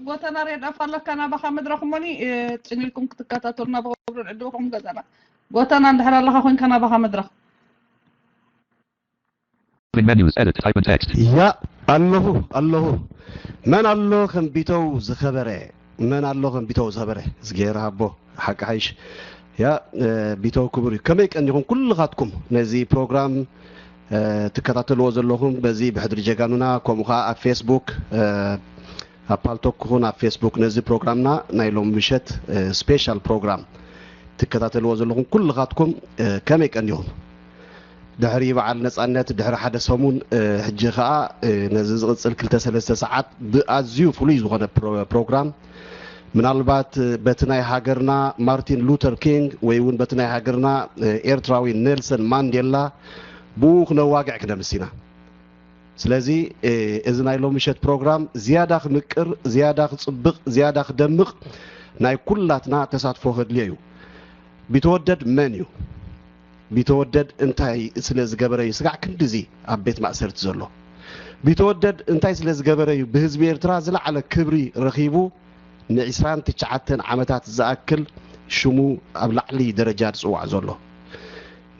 ጎተና ሬድ ኣፍ ኣለካ ናባኻ መድረኽ እሞኒ፣ እ፣ ጽን ኢልኩም ክትከታተሉና ብኽብሪ ንዕድመኹም ገዛና። ጎተና እንድሕር ኣለኻ ኮንካ ናባኻ መድረኽ። Open menus, edit, type and text. ያ ኣለኹ ኣለኹ። መን ኣሎ ከም ቢተው ዝኸበረ? መን ኣሎ ከም ቢተው ዝኸበረ? እዝጌር ሃቦ ሓቂ ሓይሽ። ያ እ፣ ቢተው ክቡር እዩ። ከመይ ቀኒኹም ኩልኻትኩም ነዚ ፕሮግራም እ፣ ትከታተልዎ ዘለኹም በዚ ብሕድሪ ጀጋኑና፣ ከምኡ ኸዓ ኣብ ፌስቡክ እ፣ ኣብ ፓልቶክ ክኹን ኣብ ፌስቡክ ነዚ ፕሮግራምና ናይ ሎም ምሸት እ፣ ስፔሻል ፕሮግራም ትከታተልዎ ዘለኹም ኩልኻትኩም እ፣ ከመይ ቀኒኹም? ድሕሪ በዓል ነጻነት ድሕሪ ሓደ ሰሙን እ፣ ሕጂ ኸዓ እ፣ ነዚ ዝቕጽል ክልተ ሰለስተ ሰዓት ብኣዝዩ ፍሉይ ዝኾነ ፕሮ- ፕሮግራም ምናልባት እ፣ በቲ ናይ ሃገርና ማርቲን ሉተር ኪንግ ወይ እውን በቲ ናይ ሃገርና እ፣ ኤርትራዊ ኔልሰን ማንዴላ ብኡ ክነዋግዕ ክነምስ ኢና። ስለዚ እ፣ እዚ ናይ ሎሚ ምሸት ፕሮግራም ዝያዳ ክምቅር፣ ዝያዳ ክጽብቕ፣ ዝያዳ ክደምቕ ናይ ኩላትና ተሳትፎ ከድልዮ እዩ። ቢተወደድ መን እዩ? ቢተወደድ እንታይ ስለ ዝገበረ እዩ ስጋዕ ክንድዚ ኣብ ቤት ማእሰርቲ ዘሎ? ቢተወደድ እንታይ ስለ ዝገበረ እዩ ብህዝቢ ኤርትራ ዝለዓለ ክብሪ ረኺቡ ንዒስራን ትሽዓተን ዓመታት ዝኣክል ሽሙ ኣብ ላዕሊ ደረጃ ዝጽዋዕ ዘሎ?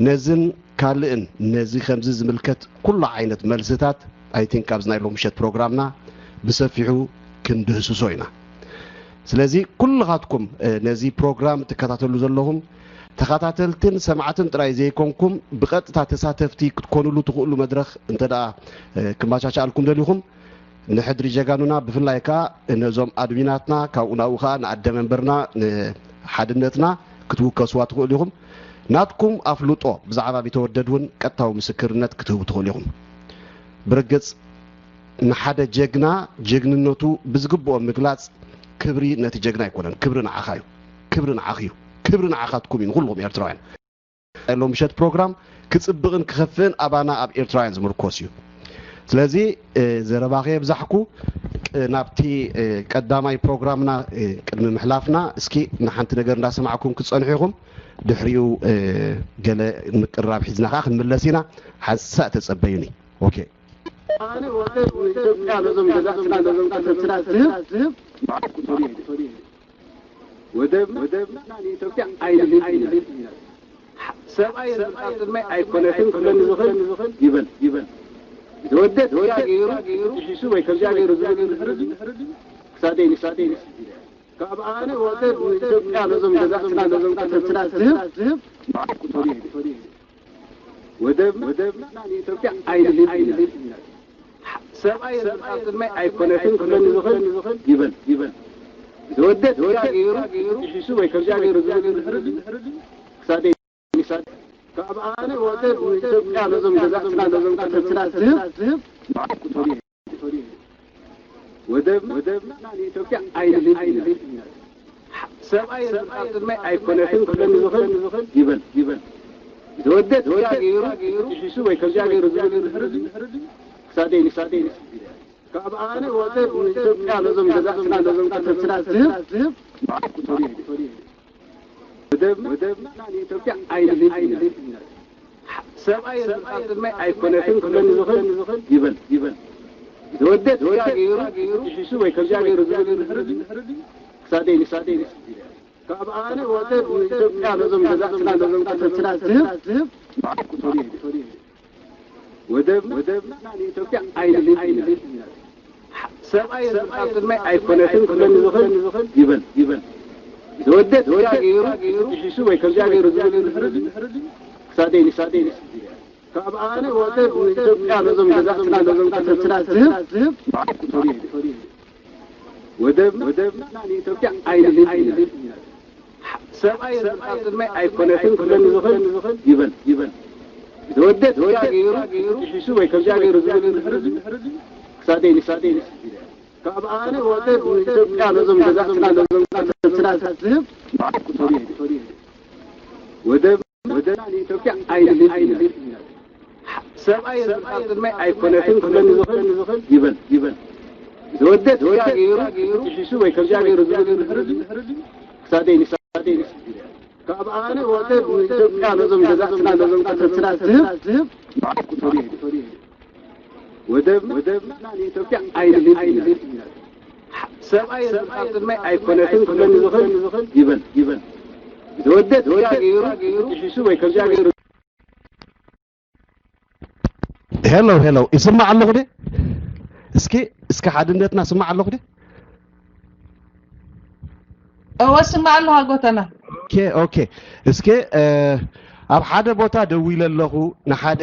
ነዝን ካልእን ነዚ ከምዚ ዝምልከት ኩሉ ዓይነት መልስታት ኣይ ቲንክ ኣብዚ ናይ ሎም ምሸት ፕሮግራምና ብሰፊሑ ክንድህስሶ ኢና። ስለዚ ኩልኻትኩም እ፣ ነዚ ፕሮግራም ትከታተሉ ዘለኹም ተኸታተልትን ሰማዕትን ጥራይ ዘይኮንኩም ብቐጥታ ተሳተፍቲ ክትኮኑሉ ትኽእሉ መድረኽ እንተ ደኣ እ፣ ክመቻቻኣልኩም ደሊኹም ንሕድሪ ጀጋኑና ብፍላይ ከኣ ነዞም ኣድሚናትና ካብኡ ናብኡ ከኣ ንኣደ መንበርና ንሓድነትና ክትውከስዋ ትኽእሉ ኢኹም። ናትኩም ኣፍልጦ ብዛዕባ ቢተወደድ እውን ቀጥታዊ ምስክርነት ክትህቡ ትኽእሉ ኢኹም። ብርግጽ ንሓደ ጀግና ጀግንነቱ ብዝግብኦ ምግላጽ ክብሪ ነቲ ጀግና ኣይኮነን፣ ክብሪ ንዓኻ እዩ። ክብሪ ንዓኺ እዩ። ክብሪ ንዓኻትኩም እዩ ንኹልኹም ኤርትራውያን። ናይ ሎም ምሸት ፕሮግራም ክጽብቕን ክኸፍእን ኣባና ኣብ ኤርትራውያን ዝምርኮስ እዩ። ስለዚ እ፣ ዘረባኺ የብዛሕኩ። ቅ- ናብቲ እ፣ ቀዳማይ ፕሮግራምና እ፣ ቅድሚ ምሕላፍና እስኪ ንሓንቲ ነገር እንዳሰማዕኩም ክትጸንሑ ኢኹም። ድሕሪኡ እ፣ ገለ ምቅርራብ ሒዝና ከኣ ክንምለስ ኢና። ሓንሳእ ተጸበዩኒ። ኦኬ። ኣነ ወደብ ንኢትዮጵያ ነዞም ገዛእትና ነዞም ቀተልትና ዝህብ ወደብና ወደብና ንኢትዮጵያ ኣይንህብ ኢና። ሰብኣይ ዝመጽእ ቅድመይ ኣይኮነትን ክብለኒ ዝኽእል ይበል ይበል። ተወደድ ወያ ገይሩ ጥሒሱ ወይ ከምዚኣ ገይሩ ዝብል እንድሕር ክሳደይ ንሳደይ ካብ ኣነ ወደብ ንኢትዮጵያ ነዞም ገዛእትና ነዞም ቀተልትና ዝህብ ዝህብ ወደብና ወደብና ንኢትዮጵያ ኣይንህብ ኢና። ሰብኣይ ዝመጽእ ቅድመይ ኣይኮነትን ክብለኒ ዝኽእል ይበል ይበል። ተወደድ ወያ ገይሩ ጥሒሱ ወይ ከምዚኣ ገይሩ ዝብል እንድሕር ክሳደይ ንሳደይ ካብ ኣነ ወደብ ንኢትዮጵያ ነዞም ገዛእትና ነዞም ቀተልትና ዝህብ ዝህብ ወደብና ወደብና ንኢትዮጵያ ኣይንህብ ኢና። ሰብኣይ ዝመጽእ ቅድመይ ኣይኮነትን ክብለኒ ዝኽእል ይበል ይበል። ተወደድ ወያ ገይሩ ጥሒሱ ወይ ከምዚኣ ገይሩ ዝብል እንድሕር ክሳደይ ንሳደይ ካብ ኣነ ወደብ ንኢትዮጵያ ነዞም ገዛእትና ነዞም ቀተልትና ዝህብ ዝህብ ወደብና ወደብና ንኢትዮጵያ ኣይንህብ ኢና። ሰብኣይ ዝመጽእ ቅድመይ ኣይኮነትን ክብለኒ ዝኽእል ይበል ይበል። ተወደድ ወያ ገይሩ ጥሒሱ ወይ ከምዚኣ ገይሩ ዝብል እንድሕር ክሳደይ ንሳደይ ካብ ኣነ ወደብ ንኢትዮጵያ ነዞም ገዛእትና ነዞም ቀተልትና ዝህብ ዝህብ ወደብና ወደብና ንኢትዮጵያ ኣይንህብ ኢና። ሰብኣይ ዝመጽእ ቅድመይ ኣይኮነትን ክብለኒ ዝኽእል ይበል ይበል። ተወደድ ወያ ገይሩ ጥሒሱ ወይ ከምዚኣ ገይሩ ዝብል እንድሕር ክሳደይ ንሳደይ ካብ ኣነ ወደብ ንኢትዮጵያ ነዞም ገዛእትና ነዞም ቀተልትና ዝህብ ዝህብ ወደብና ወደብና ንኢትዮጵያ ኣይንህብ ኢና። ሰብኣይ ዝመጽእ ቅድመይ ኣይኮነትን ክብለኒ ዝኽእል ይበል ይበል። ተወደድ ወያ ገይሩ ጥሒሱ ወይ ከምዚኣ ገይሩ ዝብል እንድሕር ክሳደይ ንሳደይ ካብ ኣነ ወደብ ንኢትዮጵያ ነዞም ገዛእትና ነዞም ቀተልትና ዝህብ ወደብ ወደብና ንኢትዮጵያ ኣይንህብ ኢና። ሰብኣይ ዝመጽእ ቅድመይ ኣይኮነትን ክብለኒ ዝኽእል ይበል ይበል። ተወደድ ወያ ገይሩ ጥሒሱ ወይ ከምዚኣ ገይሩ ዝብል እንድሕር ክሳደይ ንሳደይ ካብ ኣነ ወደብ ንኢትዮጵያ ነዞም ገዛእትና ነዞም ቀተልትና ዝህብ ዝህብ ወደብና ወደብና ንኢትዮጵያ ኣይንህብ ኢና። ሰብኣይ ዝቃጽል ማይ ኣይኮነትን ክብለኒ ዝኽእል ይበል ይበል። ዝወደድ እዚኣ ገይሩ፣ ይሕሱ ወይ ከምዚኣ ገይሩ። ሄሎ ሄሎ፣ ይስማዕ ኣለኹ ደ? እስኪ እስኪ ሓድነትና ስማዕ ኣለኹ ደ? እወ ስማዕ ኣለኹ ጎተና። ኦኬ ኦኬ። እስኪ ኣብ ሓደ ቦታ ደው ኢለ ኣለኹ፣ ንሓደ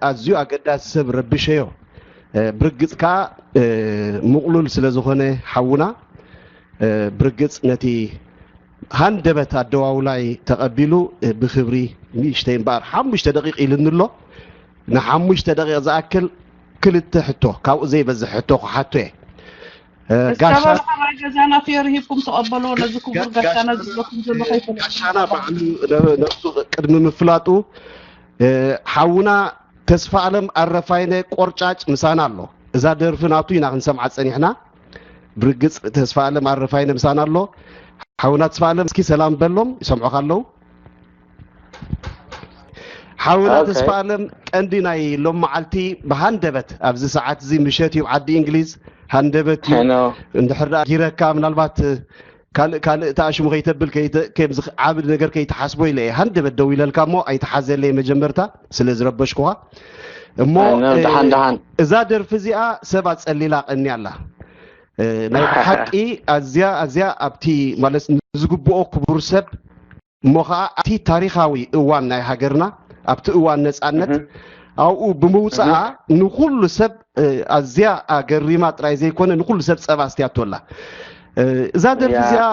ኣዝዩ ኣገዳሲ ሰብ ረብሸዮ። ብርግጽ ከኣ ምቕሉል ስለ ዝኾነ ሓውና፣ ብርግጽ ነቲ ሃንደበት ኣደዋውላይ ተቐቢሉ ብክብሪ ንእሽተይ እምበኣር ሓሙሽተ ደቂቕ ኢሉኒ ኣሎ። ንሓሙሽተ ደቂቕ ዝኣክል ክልተ ሕቶ፣ ካብኡ ዘይበዝሕ ሕቶ ክሓቶ እየ። እስከ ጋሻ በሉ ከማይ ገዛና ፌር ሂብኩም ተቐበልዎ ነዚ ክቡር ጋሻና ዝብለኩም ዘሎ ከይፈለጥኩም። ጋሻና ባዕሉ ነብሱ ቅድሚ ምፍላጡ ሓውና ተስፋ ኣለም ኣረፋይነ ቆርጫጭ ምሳና ኣሎ። እዛ ደርፊ ናቱ ኢና ክንሰምዓ ጸኒሕና። ብርግጽ ተስፋ ኣለም ኣረፋይነ ምሳና ኣሎ። ሓውና ተስፋ ኣለም እስኪ ሰላም በሎም፣ ይሰምዑኻ ኣለዉ። ሓውና ተስፋ ኣለም ቀንዲ ናይ ሎም መዓልቲ ብሃንደበት ኣብዚ ሰዓት እዚ ምሸት እዩ ዓዲ እንግሊዝ ሃንደበት እዩ። እንድሕር ደኣ ጊረካ ምናልባት ካልእ ካልእ ተኣሽሙ ከይተብል ከምዚ ዓቢ ነገር ከይትሓስቦ ኢለ እየ ሃንደበት ደው ኢለልካ እሞ ኣይትሓዘለይ መጀመርታ ስለ ዝረበሽኩኻ። እሞ ደሓን ደሓን። እዛ ደርፊ እዚኣ ሰብ ኣጸሊላ ቀኒ ኣላ። ናይ ብሓቂ ኣዝያ ኣዝያ ኣብቲ ማለት ንዝግብኦ ክቡር ሰብ እሞ ኸዓ ኣብቲ ታሪኻዊ እዋን ናይ ሃገርና ኣብቲ እዋን ነጻነት ኣብኡ ብምውፅኣ ንኩሉ ሰብ ኣዝያ ኣገሪማ ጥራይ ዘይኮነ ንኩሉ ሰብ ጸባ ኣስትያቶ ኣላ። እዛ ደርፊ እዚኣ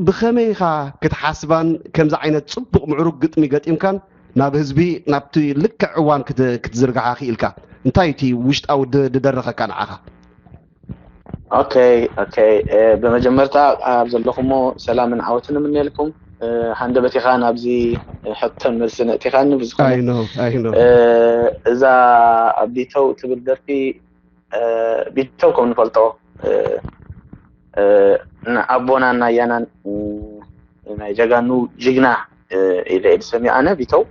ብኸመይ ኢኻ ክትሓስባን ከምዚ ዓይነት ጽቡቕ ምዕሩግ ግጥሚ ገጢምካን ናብ ህዝቢ ናብቲ ልክዕ እዋን ክትዝርግሓ ክኢልካ? እንታይ እቲ ውሽጣዊ ዝደረኸካ ንዓኻ? ኦኬ ኦኬ። ብመጀመርታ ኣብ ዘለኹሞ ሰላምን ዓወትን እምነልኩም። ሃንደበት ኢኻ ናብዚ ሕቶን መልስን ኣእቲኻኒ። ብዝኾነ I know I know እዛ ቢተው ትብል ደርፊ ቢተው ከም ንፈልጦ ንኣቦናን ኣያናን ናይ ጀጋኑ ጅግና ኢለ እየ ዝሰምዮ ኣነ ቢተው።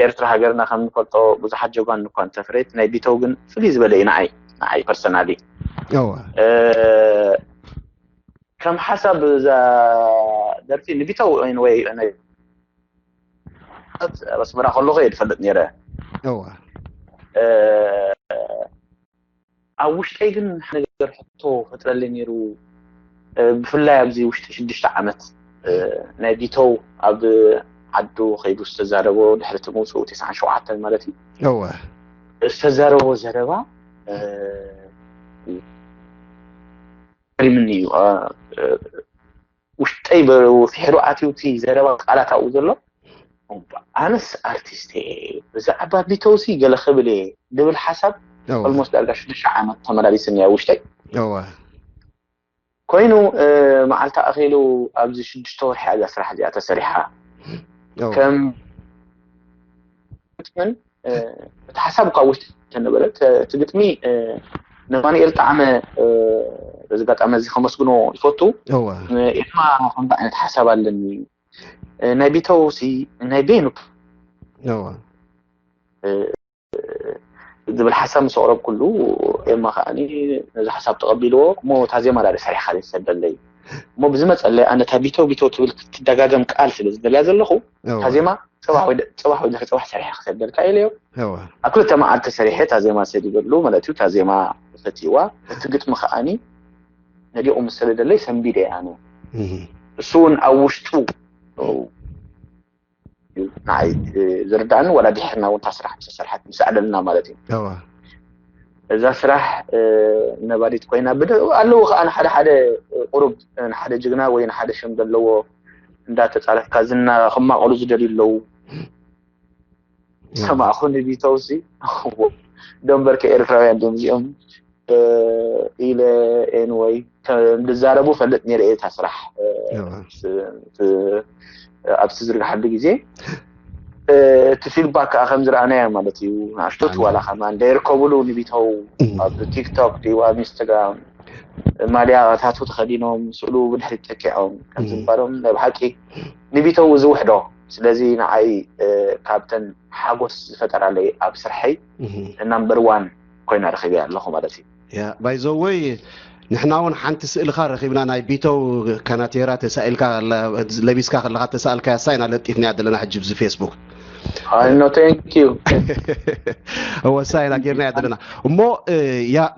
ኤርትራ ሃገርና ከም ንፈልጦ ብዙሓት ጀጋኑ እኳ እንተፍረየት ናይ ቢተው ግን ፍልይ ዝበለ እዩ ንዓይ ንዓይ personally። እወ ከም ሓሳብ እዛ ደርፊ ንቢተው ወይ ኣብ ኣስመራ ከለኹ እየ ዝፈልጥ ነይረ። እወ ኣብ ውሽጠይ ግን ሓደ ነገር ሕቶ ፈጥረለይ ነይሩ። ብፍላይ ኣብዚ ውሽጢ ሽዱሽተ ዓመት ናይ ቢተው ኣብ ዓዱ ከይዱ ዝተዛረቦ ድሕሪ እቲ ምውፅኡ ተስዓን ሸውዓተን ማለት እዩ እወ ዝተዛረቦ ዘረባ ገሪምኒ እዩ። ውሽጠይ ፍሕሩ ኣትዩ እቲ ዘረባ ቃላት ኣብኡ ዘሎ ኣነስ ኣርቲስት እየ ብዛዕባ ቢተውሲ ገለ ክብል እየ ዝብል ሓሳብ እወ almost ዳርጋ ሽዱሽተ ዓመት ተመላሊስኒ ኣብ ውሽጠይ። እወ ኮይኑ መዓልቲ ኣኺሉ ኣብዚ ሽዱሽተ ወርሒ እያ እዛ ስራሕ እዚኣ ተሰሪሓ። እወ ከም ግጥምን እቲ ሓሳብ ካብ ውሽጢ ተነበረ እቲ ግጥሚ ንማኑኤል ጣዕመ በዚ ኣጋጣሚ እዚ ከመስግኖ ይፈቱ። እወ ኤማ ከምዚ ዓይነት ሓሳብ ኣለኒ ናይ ቢተውሲ ናይ ቤኑ እወ ዝብል ሓሳብ ምስ ኣቕረብኩሉ ኤማ ከዓኒ ነዚ ሓሳብ ተቐቢልዎ እሞ እታ ዜማ ዳ ሰሪሕካ ዘይትሰደለይ እሞ ብዝመፀለይ ኣነ እታ ቢተው ቢተው ትብል ክትደጋገም ቃል ስለ ዝደልያ ዘለኹ እታ ዜማ ፅባሕ ወይ ድሕሪ ፅባሕ ሰሪሐ ክሰደልካ ኢለዮ። ኣብ ክልተ መዓልቲ ሰሪሐ እታ ዜማ ሰዲደሉ ማለት እዩ። እታ ዜማ ፈትይዋ እቲ ግጥሚ ከዓኒ ነዲቑ ምስ ሰደደለይ ሰንቢደ እየ ኣነ። እሱ እውን ኣብ ውሽጡ ንዓይ ዝርዳእኒ ዋላ ድሕርና እውን እታ ስራሕ ምስ ተሰርሐት ምስ ኣዕለልና ማለት እዩ። እዛ ስራሕ ነባሪት ኮይና ኣለዉ ከዓ ንሓደ ሓደ ቁሩብ ንሓደ ጅግና ወይ ንሓደ ሽም ዘለዎ እንዳተፃረፍካ ዝና ክማቐሉ ዝደልዩ ኣለዉ። ሰማዕኹ ንቢተውሲ ደንበርከ ኤርትራውያን ድዮም እዚኦም ኢለ ኤንወይ ከም ዝዛረቡ ፈልጥ ነይረ እየ እታ ስራሕ ኣብቲ ዝርግሓሉ ግዜ እቲ ፊድባክ ከዓ ከም ዝረኣናዮ ማለት እዩ። ንኣሽቶት ዋላ ከማን ደይርከቡሉ ንቢተው ኣብ ቲክቶክ ድዩ ኣብ ኢንስታግራም ማልያ ታቱ ተኸዲኖም ስእሉ ብድሕሪት ተኪዖም ከምዚ ምባሎም ናይ ብሓቂ ንቢተው ዝውሕዶ ስለዚ ንዓይ ካብተን ሓጎስ ዝፈጠራለይ ኣብ ስርሐይ ናምበር ዋን ኮይና ረኺበያ ኣለኹ ማለት እዩ። ያ ባይዘወይ ንሕና እውን ሓንቲ ስእልካ ረኺብና፣ ናይ ቢተው ካናቴራ ተሳኢልካ፣ ለቢስካ ከለካ ተሳእልካ፣ ያሳ ኢና ለጢፍና ዘለና ሕጂ ብዚ ፌስቡክ። I know, thank you. ወሳይ ኢና ጌርና እያ ዘለና። እሞ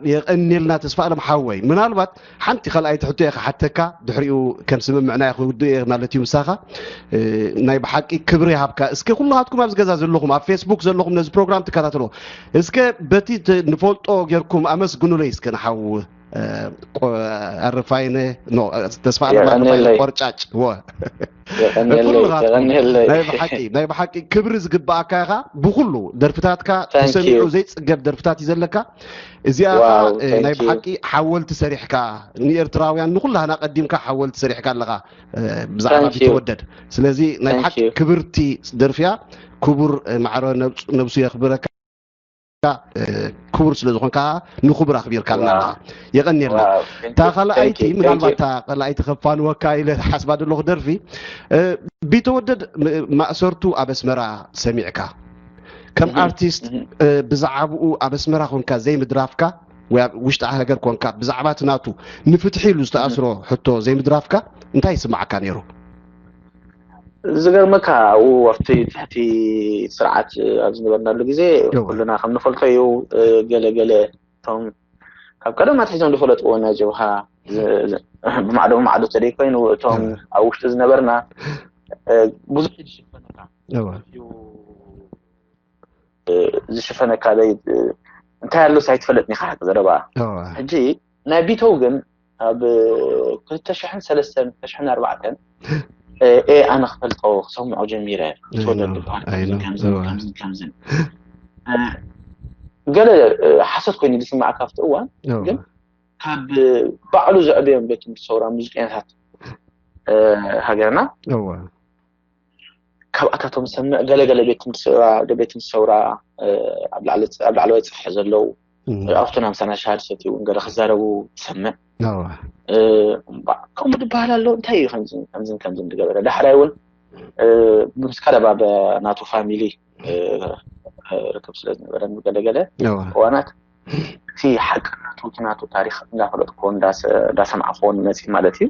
የቀኒልና ተስፋ ኣለም ሓወይ፣ ምናልባት ሓንቲ ካልኣይቲ ሕቶ እየ ክሓተካ፣ ድሕሪኡ ከም ስምምዕና ክውድእ እየ ማለት እዩ ምሳኻ። ናይ ብሓቂ ክብሪ ይሃብካ። እስከ ኩላትኩም ኣብዚ ገዛ ዘለኹም፣ ኣብ ፌስቡክ ዘለኹም ነዚ ፕሮግራም ትከታተልዎ፣ እስከ በቲ ንፈልጦ ጌርኩም ኣመስግኑለይ እስከ ንሓው ኣረፋይነ፣ ተስፋ ኣለም ኣረፋይነ ቆርጫጭ። ናይ ብሓቂ ክብሪ ዝግባኣካ ኢኻ። ብኩሉ ደርፍታትካ ተሰሚዑ ዘይፅገብ ደርፍታት እዩ ዘለካ። እዚኣ ናይ ብሓቂ ሓወልቲ ሰሪሕካ፣ ንኤርትራውያን ንኩላህና ቀዲምካ ሓወልቲ ሰሪሕካ ኣለኻ ብዛዕባ ቢተወደድ። ስለዚ ናይ ብሓቂ ክብርቲ ደርፊያ። ክቡር ማዕረ ነብሱ የኽብረካ። ክቡር ስለ ዝኾንካ ንክቡር ኣኽቢርካልና ኣለኻ። የቐንየልና። እታ ካልኣይቲ፣ ምናልባት እታ ካልኣይቲ ከፋንወካ ኢለ ሓስባ ዘለኹ ደርፊ፣ ቢተወደድ ማእሰርቱ ኣብ ኣስመራ ሰሚዕካ፣ ከም ኣርቲስት ብዛዕባኡ ኣብ ኣስመራ ኮንካ ዘይምድራፍካ፣ ወይ ኣብ ውሽጢ ሃገር ኮንካ ብዛዕባ እቲ ናቱ ንፍትሒ ኢሉ ዝተኣስሮ ሕቶ ዘይምድራፍካ እንታይ ይስማዓካ ነይሩ? ዝገርመካ ኣብኡ ኣብቲ ትሕቲ ስርዓት ኣብ ዝነበርናሉ ግዜ ኩልና ከም ንፈልጦ እዩ። ገለ ገለ እቶም ካብ ቀደም ኣትሒዞም ዝፈለጥዎ ናይ ጀብሃ ብማዕዶ ብማዕዶ ተደይ ኮይኑ እቶም ኣብ ውሽጢ ዝነበርና ብዙሕ ዝሽፈነካ ዝሽፈነካ እንታይ ኣሎ ኣይትፈለጥን ኢኻ። ሓቂ ዘረባ ሕጂ ናይ ቢተው ግን ኣብ ክልተ ሽሕን ሰለስተን ክልተ ሽሕን ኣርባዕተን ኤ ኣነ ክፈልጦ ክሰምዖ ጀሚረ። ተወደድ ዝበሃል ከምዝን ከምዝን ከምዝን ገለ ሓሶት ኮይኑ ዝስማዓካ ኣብቲ እዋን ግን ካብ ባዕሉ ዘዕበዮም ቤት ትምህርቲ ሰውራ ሙዚቀኛታት ሃገርና ካብኣታቶም ሰምዕ ገለገለ ቤት ትምህርቲ ሰውራ ኣብ ላዕለዋይ ፅፍሒ ዘለዉ ኣብቱን ኣምሳና ሻሃድ ሰትዩ እውን ገለ ክዛረቡ ትሰምዕ። ከምኡ ድበሃል ኣሎ። እንታይ እዩ ከምዝን ከምዝን ዝገበረ? ዳሕራይ እውን ምስ ቀረባ ናቱ ፋሚሊ ርክብ ስለ ዝነበረን ገለገለ እዋናት እቲ ሓቅነቱ እቲ ናቱ ታሪክ እንዳፈለጥኮ እንዳሰማዕኮ መፂ ማለት እዩ።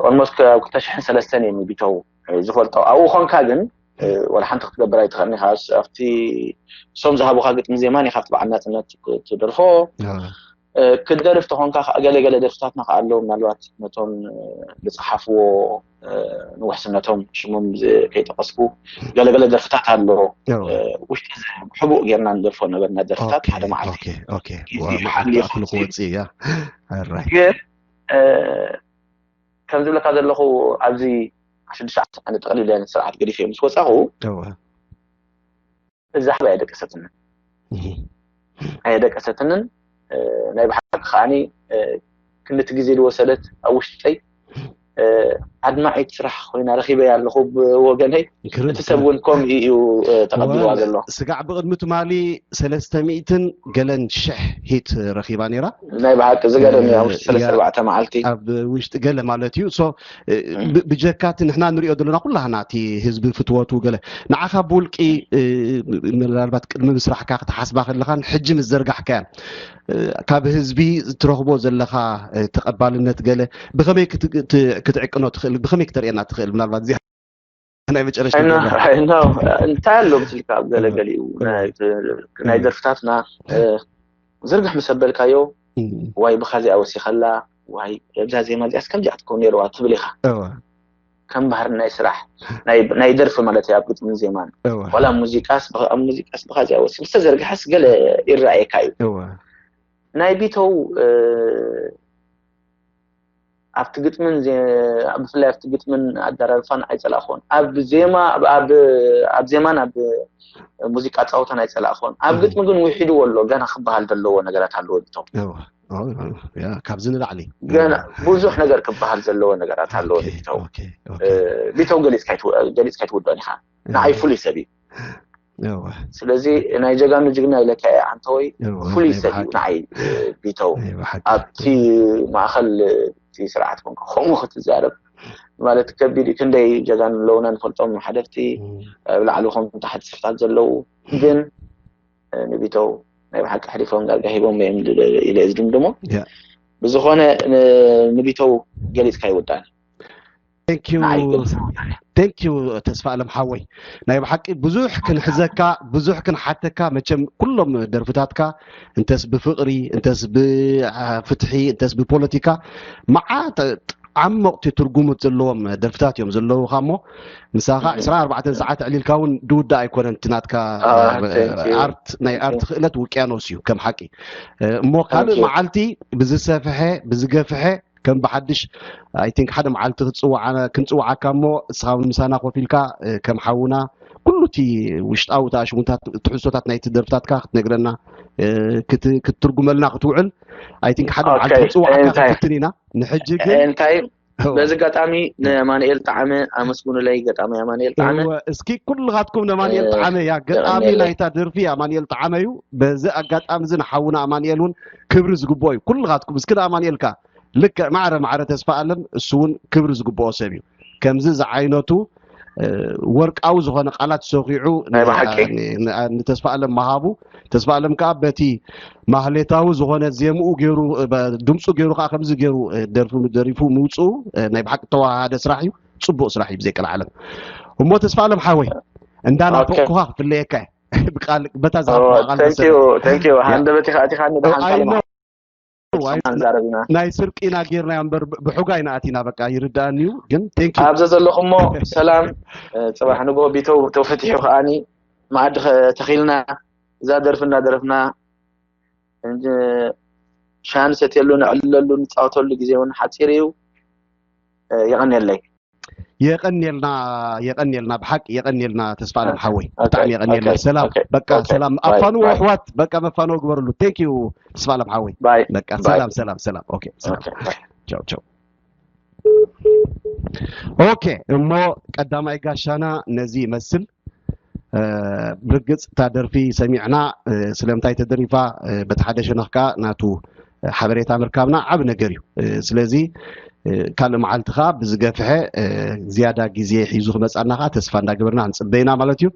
ኦልሞስት ኣብ ክልተ ሽሕን ሰለስተን እዮም ቢተው ዝፈልጦ። ኣብኡ ኮንካ ግን ወላ ሓንቲ ክትገብር ኣይትኽእልን ኢኻ። ኣብቲ እሶም ዝሃቡካ ግጥሚ ዜማን ኢኻ ኣብቲ በዓል ናፅነት ትደርፎ። ክትደርፍ ተኾንካ ከዓ ገለገለ ደርፍታትና ከዓ ኣለዉ ምናልባት ነቶም ዝፀሓፍዎ ንውሕስነቶም ሽሞም ከይጠቀስኩ ገለገለ ደርፍታት ኣሎ። ውሽጢ ሕቡእ ጌርና ንደርፎ ነበርና ደርፍታት ሓደ መዓልቲ ክወፅእ እያ። ግን ከም ዝብለካ ዘለኹ ኣብዚ ሽዱሽተ ዓመት ኣነ ጠቕሊለ ስርዓት ገዲፈ ምስ ወፃኹ እዛ ሓበይ ኣየደቀሰትንን ኣየደቀሰትንን። ናይ ብሓቂ ከዓኒ ክንድቲ ግዜ ዝወሰደት ኣብ ውሽጠይ ኣድማዒት ስራሕ ኮይና ረኺበያ ኣለኹ ብወገነይ። እቲ ሰብ እውን ከምኡ እዩ ተቐቢልዋ ዘሎ። ስጋዕ ብቕድሚ ትማሊ ሰለስተ ሚእትን ገለን ሽሕ ሂት ረኺባ ነይራ። ናይ ብሓቂ ዝገርም እዩ። ኣብ ውሽጢ ሰለስተ ኣርባዕተ መዓልቲ ኣብ ውሽጢ ገለ ማለት እዩ። ብጀካ እቲ ንሕና ንሪኦ ዘለና ኩላህና እቲ ህዝቢ ፍትወቱ ገለ ንዓኻ ብውልቂ ምናልባት ቅድሚ ምስራሕካ ክትሓስባ ከለኻን ሕጂ ምስ ዘርጋሕካያን ካብ ህዝቢ ትረኽቦ ዘለኻ ተቐባልነት ገለ ብኸመይ ክትዕቅኖ ትኽእል? ብኸመይ ክተርእየና ትኽእል? ምናልባት እዚኣ ናይ መጨረሻ እንታይ ኣሎ ምስልካ ኣብ ገለገሊኡ ናይ ደርፍታትና ዝርግሕ ምስ ኣበልካዮ ዋይ ብኻዚኣ ወሲኸላ ዋይ እዛ ዜማ እዚኣስ ከምዚኣ ትከውን ነይርዋ ትብል ኢኻ። ከም ባህሪ ናይ ስራሕ ናይ ደርፊ ማለት እዩ። ኣብ ግጥምን ዜማን ዋላ ሙዚቃስ ኣብ ሙዚቃስ ብኻዚኣ ወሲኹ ዝተዘርግሐስ ገለ ይረኣየካ እዩ። ናይ ቢተው ኣብቲ ግጥምን ብፍላይ ኣብቲ ግጥምን ኣደራርፋን ኣይፀላእኮን። ኣብ ዜማ ኣብ ዜማን ኣብ ሙዚቃ ፃውታን ኣይፀላእኮን። ኣብ ግጥሚ ግን ውሒድዎ ኣሎ። ገና ክበሃል ዘለዎ ነገራት ኣለዎ ቢተው። ካብዚ ንላዕሊ ገና ብዙሕ ነገር ክበሃል ዘለዎ ነገራት ኣለዎ ቢተው። ቢተው ገሊፅካ ኣይትውድኦን ኢኻ። ንዓይ ፍሉይ ሰብ እዩ። ስለዚ ናይ ጀጋኑ ጅግና ኢለካ እየ ኣንተወይ። ፍሉይ ሰብ እዩ ንዓይ ቢተው። ኣብቲ ማእኸል እቲ ስርዓት ኮንካ ከምኡ ክትዛረብ ማለት ከቢድ እዩ። ክንደይ ጀጋኑ ኣለውና ንፈልጦም ሓደፍቲ ኣብ ላዕሊ ከም ታሕቲ ስፍታት ዘለዉ ግን ንቢተው ናይ ብሓቂ ሕሊፎም ዳርጋ ሂቦም እዮም ኢለ ዝድምድሞ። ብዝኾነ ንቢተው ገሊፅካ ይውዳን። Thank you ተስፋ ኣለም ሓወይ፣ ናይ ብሓቂ ብዙሕ ክንሕዘካ፣ ብዙሕ ክንሓተካ። መቸም ኩሎም ደርፍታትካ እንተስ ብፍቕሪ፣ እንተስ ብፍትሒ፣ እንተስ ብፖለቲካ መዓት ዓሞቕቲ ትርጉሙት ዘለዎም ደርፍታት እዮም ዘለውካ። እሞ ምሳኻ ዕስራን ኣርባዕተን ሰዓት ዕሊልካ እውን ድውዳእ ኣይኮነን። እቲ ናትካ ኣርት ናይ ኣርት ክእለት ውቅያኖስ እዩ ከም ሓቂ። እሞ ካልእ መዓልቲ ብዝሰፍሐ ብዝገፍሐ ከም ብሓድሽ I think ሓደ መዓልቲ ክትፅዋዓ ክንፅዋዓካ እሞ እስኻ እውን ምሳና ኮፍ ኢልካ ከም ሓውና ኩሉ እቲ ውሽጣዊ ተኣሽሙታት ትሕዝቶታት ናይቲ ደርፍታትካ ክትነግረና ክትትርጉመልና ክትውዕል I think ሓደ መዓልቲ ክንፅዋዓካ ክንፍትን ኢና። ንሕጂ ግን እንታይ በዚ ኣጋጣሚ ንኣማንኤል ጣዕመ ኣመስግኑለይ። ገጣሚ ኣማንኤል ጣዕመ እስኪ ኩልኻትኩም ንኣማንኤል ጣዕመ እያ ገጣሚ ናይታ ደርፊ ኣማንኤል ጣዕመ እዩ። በዚ ኣጋጣሚ እዚ ንሓውና ኣማንኤል እውን ክብሪ ዝግብኦ እዩ። ኩልኻትኩም እስኪ ንኣማንኤልካ ልክዕ ማዕረ ማዕረ ተስፋ ኣለም እሱ እውን ክብሪ ዝግብኦ ሰብ እዩ። ከምዚ ዝዓይነቱ ወርቃዊ ዝኾነ ቃላት ሰኺዑ ንተስፋ ኣለም ምሃቡ፣ ተስፋ ኣለም ከዓ በቲ ማህሌታዊ ዝኾነ ዜምኡ ገይሩ ድምፁ ገይሩ ከዓ ከምዚ ገይሩ ደርፉ ደሪፉ ምውፅኡ ናይ ብሓቂ ተዋሃደ ስራሕ እዩ። ፅቡቅ ስራሕ እዩ ብዘይ ቀልዓለም። እሞ ተስፋ ኣለም ሓወይ እንዳናፈቅኩኻ ክፍለየካ እየ ብቃል በታ ዝሃብኩኻ ቃል መሰረት። ሃንደበት ኢኻ ኣቲኻኒ ደሓን ናይ ስርቂ ኢና ጌርና እምበር ብሑጋ ኢና ኣቲና። በቃ ይርዳእኒ እዩ ግን thank you። ኣብዘ ዘለኹሞ ሰላም። ፅባሕ ንግሆ ቢተው ተፈቲሑ ከዓኒ መዓዲ ተኺልና እዛ ደርፊ እናደረፍና ሻሂ ንሰትየሉ ነዕልለሉ ንፃወተሉ ግዜ እውን ሓፂር እዩ። የቐንየለይ። የቀንየልና የቀንየልና ብሓቂ የቀንየልና ተስፋ ኣለም ሓወይ ብጣዕሚ የቀንየልና። ሰላም በቃ ሰላም ኣፋንዎ ኣሕዋት በቃ መፋንዎ ግበርሉ። Thank you ተስፋ ኣለም ሓወይ በቃ ሰላም ሰላም ሰላም okay ሰላም ቻው ቻው። Okay እሞ ቀዳማይ ጋሻና ነዚ ይመስል። ብርግፅ እታ ደርፊ ሰሚዕና ስለምንታይ ተደሪፋ በቲ ሓደ ሸነኽ ከዓ ናቱ ሓበሬታ ምርካብና ዓብ ነገር እዩ። ስለዚ ካልእ መዓልቲ ከዓ ብዝገፍሐ ዝያዳ ግዜ ሒዙ ክመፃና ከዓ ተስፋ እንዳገበርና ክንፅበ ኢና ማለት እዩ።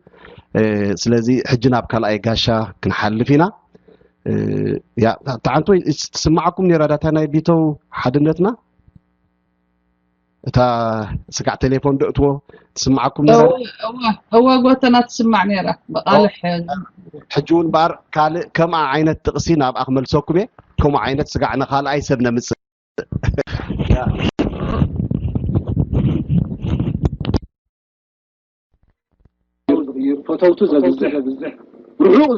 ስለዚ ሕጂ ናብ ካልኣይ ጋሻ ክንሓልፍ ኢና። ተዓንቶይ ትስማዓኩም ነራ ዳታ ናይ ቢተው ሓድነትና እታ ስጋዕ ቴሌፎን ደእትዎ ትስማዓኩም ነራ? እወ ጎተና ትስማዕ ነራ ብቃልሕ። ሕጂ እውን በኣር ካልእ ከምኣ ዓይነት ጥቕሲ ናብኣ ክመልሰኩም እየ። ከምኡ ዓይነት ስጋዕ ንኻልኣይ ሰብ ነምፅእ። ፈተውቱ ዘብዝሕ ርሑቕ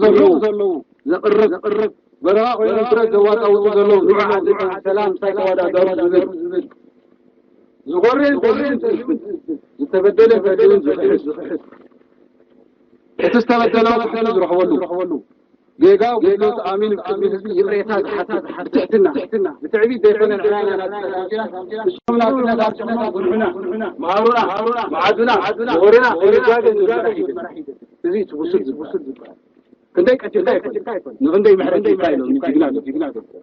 ዘለዉ ዘቕርብ በረኻ ኮይኖም ብረት ዘዋጣውጡ ዘለዉ ንዑ ዓድና ሰላም እንታይ ተወዳደሩ ዝብል ዝኾርዕን ተልዕን ዝተበደለ በድልን ዝኽሕስ እቲ ዝተበደለ ፍትሒ ዝረኽበሉ ጌጋው ጉድለቱ ኣሚኑ ቅድሚ ህዝቢ ይቕሬታ ዝሓትት ብትሕትና ብትዕቢት ዘይኮነ ንሕና ኢና ናጽነት ኣውጺና ንስኹም ናጽነት ኣብጽሑና ጉንሑና መሃሩና መዓዱና መሃሩና ወሬና ከይንጋገ ዝብል መራሒ እዚ እቲ ብሱል ዝበሃል ክንደይ ቀቲልካ ኣይኮነ ንክንደይ ምሕረት ኢልካ ኢሎም ጅግና ዶክተር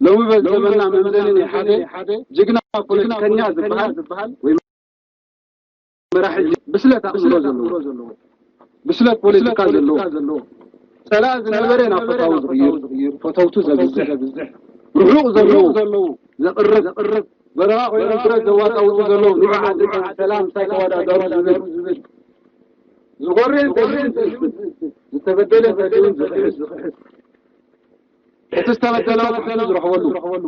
ሎሚ በዚ ዘመንና መምዘኒ ናይ ሓደ ጅግና ፖለቲከኛ ዝበሃል ወይ መራሒ ብስለት ኣእምሮ ዘለዎ ብስለት ፖለቲካ ዘለዎ ጸላእ ዝነበረ ናብ ፈታዊ ዝቕይር ፈተውቱ ዘብዝሕ ርሑቕ ዘለዉ ዘቕርብ በረኻ ኮይኖም ብረት ዘዋጣውጡ ዘለዉ ንዑ ዓድና ሰላም እንታይ ተወዳደሩ ዝብል ዝኾርዕን ተልዕን ዝተበደለ በደልን ዝኽሕስ እቲ ዝተበደለ ፍትሒ ዝረኽበሉ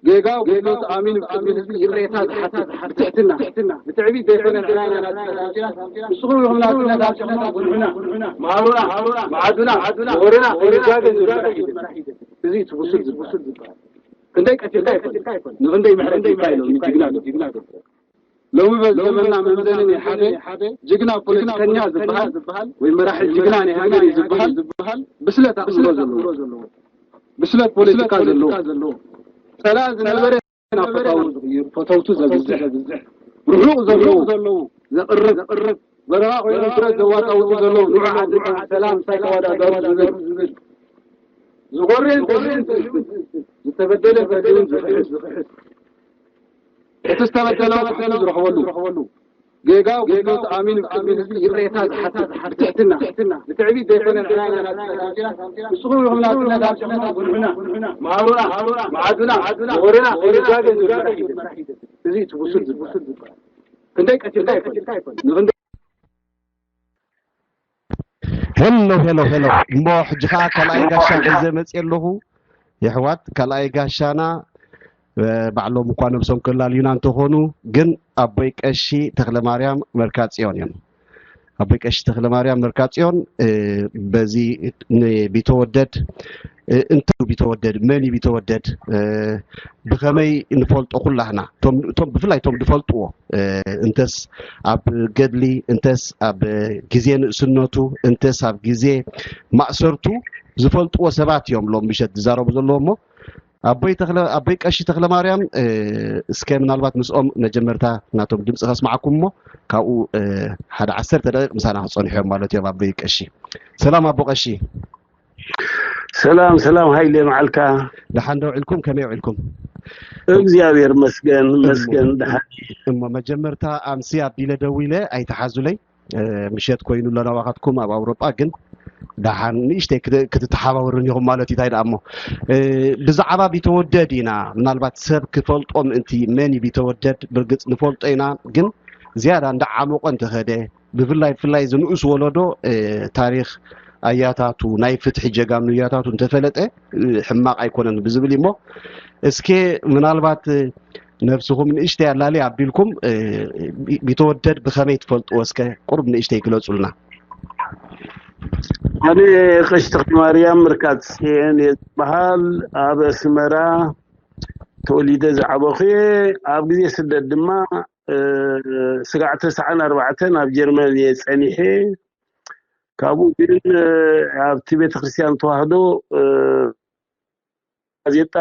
ጌጋው ጉድለቱ ኣሚኑ ቅድሚ ህዝቢ ይቕሬታ ዝሓትት ብትሕትና ብትዕቢት ዘይኮነ ንሕና ኢና ናጽነት ኣውጺና ንስኹም ኢኹም ናጽነት ኣብጺኹም ጉንሑና መሃሩና መዓዱና ወሬና ከይንጋገ ዝብል መራሒ እዚ እቲ ብሱል ዝበሃል ክንደይ ቀቲልካ ኣይኮነ ንክንደይ ምሕረት ኢልካ ኢሎም ጅግና ዶክተር ሎሚ በዚ ዘመንና መምዘኒ ናይ ሓደ ጅግና ፖለቲከኛ ዝበሃል ወይ መራሒ ጅግና ናይ ሃገር እዩ ዝበሃል ዝበሃል ብስለት ኣእምሮ ዘለዎ ብስለት ፖለቲካ ዘለዎ ጸላእ ዝነበረ ናብ ፈታዊ ዝቕይር ፈተውቱ ዘብዝሕ ርሑቕ ዘለዉ ዘቕርብ በረኻ ኮይኖም ብረት ዘዋጣውጡ ዘለዉ ንዑ ዓድና ሰላም እንታይ ተወዳደሩ ዝብል ዝኾርዕን ተልዕን ዝተበደለ በደልን ዝኽሕስ እቲ ዝተበደለ ፍትሒ ዝረኽበሉ ጌጋኡ ጌጋኡ ኣሚኑ ብቅድሚ ህዝቢ ይቕሬታ ዝሓትት ብትሕትና፣ ብትዕቢት ዘይኮነ ንሕና ኢና ናጽነት ኣውጺና። ንስኹም ኢኹም ናጽነት ኣምጺኹም ኣጉልሑና፣ መሃሩና፣ መዓዱና፣ ምሁርና፣ ክንጋገ ዝብል መራሒ እዩ። እዚ እቲ ብሱል ዝበሃል። ክንደይ ቀቲልካ ኣይፈልጥ። ንክንደይ ሄሎ ሄሎ ሄሎ። እሞ ሕጂ ከዓ ካልኣይ ጋሻ ሒዘ መፅእ ኣለኹ። የሕዋት ካልኣይ ጋሻና ባዕሎም እኳ ነብሶም ከላልዩና እንተኾኑ፣ ግን ኣቦይ ቀሺ ተኽለማርያም መርካጽዮን እዮም። ኣቦይ ቀሺ ተኽለማርያም መርካጽዮን በዚ ንቢተወደድ እንታይ ቢተወደድ፣ መን እዩ ቢተወደድ፣ ብኸመይ ንፈልጦ ኩላህና፣ እቶም ብፍላይ እቶም ዝፈልጥዎ፣ እንተስ ኣብ ገድሊ፣ እንተስ ኣብ ግዜ ንእስነቱ፣ እንተስ ኣብ ግዜ ማእሰርቱ ዝፈልጥዎ ሰባት እዮም ሎም ምሸት ዝዛረቡ ዘለዎ። እሞ ኣቦይ ተኽለ ኣቦይ ቀሺ ተኽለ ማርያም፣ እስከ ምናልባት ምስኦም መጀመርታ ናቶም ድምፂ ከስማዕኩም፣ እሞ ካብኡ ሓደ ዓሰርተ ደቂቕ ምሳና ክፀንሑ እዮም ማለት እዮም። ኣቦይ ቀሺ፣ ሰላም ኣቦ ቀሺ። ሰላም ሰላም፣ ሃይለ መዓልካ። ደሓን ዶ ውዒልኩም? ከመይ ውዒልኩም? እግዚኣብሔር መስገን መስገን፣ ደሓን። እሞ መጀመርታ ኣምሲ ኣቢለ ደዊለ ኣይተሓዙለይ፣ ምሸት ኮይኑ ኣሎ ናባኻትኩም ኣብ ኣውሮጳ፣ ግን ደሓን ንእሽተይ ክትተሓባበሩን ኢኹም ማለት እዩ። እንታይ ደኣ እሞ ብዛዕባ ቢተወደድ ኢና፣ ምናልባት ሰብ ክፈልጦ ምእንቲ መን እዩ ቢተወደድ፣ ብርግፅ ንፈልጦ ኢና፣ ግን ዝያዳ እንዳዓሞቐ እንተኸደ፣ ብፍላይ ብፍላይ እዚ ንኡስ ወለዶ ታሪኽ ኣያታቱ፣ ናይ ፍትሒ ጀጋኑ ኣያታቱ እንተፈለጠ ሕማቕ ኣይኮነን ብዝብል እሞ፣ እስከ ምናልባት ነብስኹም ንእሽተይ ኣላሊ ኣቢልኩም ቢተወደድ ብኸመይ ትፈልጥዎ እስከ ቁሩብ ንእሽተይ ግለጹልና። ኣነ ቀሺ ተኽለማርያም ምርካጽዮን እየ ዝበሃል። ኣብ ኣስመራ ተወሊደ ዝዓበኹ እየ። ኣብ ግዜ ስደት ድማ ስጋዕ ተስዓን ኣርባዕተን ኣብ ጀርመን እየ ጸኒሐ። ካብኡ ግን ኣብቲ ቤተክርስትያን ተዋህዶ ጋዜጣ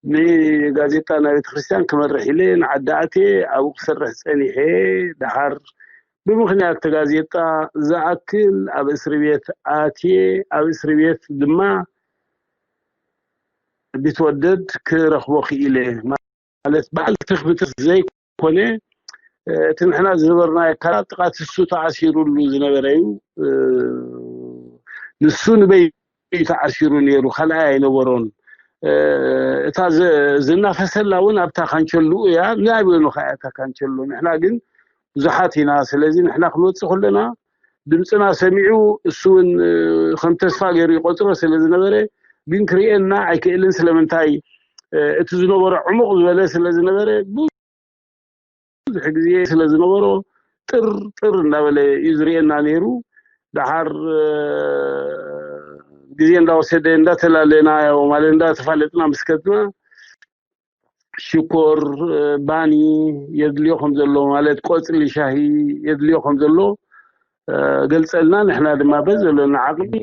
ንጋዜጣ ናይ ቤተክርስትያን ክመርሕ ኢለ ንዓዲ ኣትየ ኣብኡ ክሰርሕ ጸኒሐ። ደሓር ብምኽንያት እቲ ጋዜጣ ዝኣክል ኣብ እስሪ ቤት ኣትየ። ኣብ እስሪ ቤት ድማ ቢትወደድ ክረኽቦ ክኢለ። ማለት በዓል ትኽብትኽ ዘይኮነ እቲ ንሕና ዝነበርናዮ ኣካላት ጥቓ ትሱ ተኣሲሩሉ ዝነበረ እዩ። ንሱ ንበይ እዩ ተኣሲሩ ነይሩ፣ ካልኣይ ኣይነበሮን። እታ ዝናፈሰላ እውን ኣብታ ካንቸሉኡ እያ። ንኣበየኑ ከኣ እታ ካንቸሎ? ንሕና ግን ብዙሓት ኢና። ስለዚ ንሕና ክንወፅእ ከለና ድምፅና ሰሚዑ እሱ እውን ከም ተስፋ ገይሩ ይቆፅሮ ስለ ዝነበረ ግን ክርእየና ኣይክእልን። ስለምንታይ? እቲ ዝነበሮ ዕሙቕ ዝበለ ስለ ዝነበረ ብዙሕ ግዜ ስለ ዝነበሮ ጥር ጥር እንዳበለ እዩ ዝርእየና ነይሩ። ደሓር ግዜ እንዳወሰደ እንዳተላለና ማለት እንዳተፋለጥና ምስ ከድና ሽኮር ባኒ የድልዮ ከም ዘሎ ማለት ቆፅሊ ሻሂ የድልዮ ከም ዘሎ ገልፀልና። ንሕና ድማ በዘለና ዓቕሚ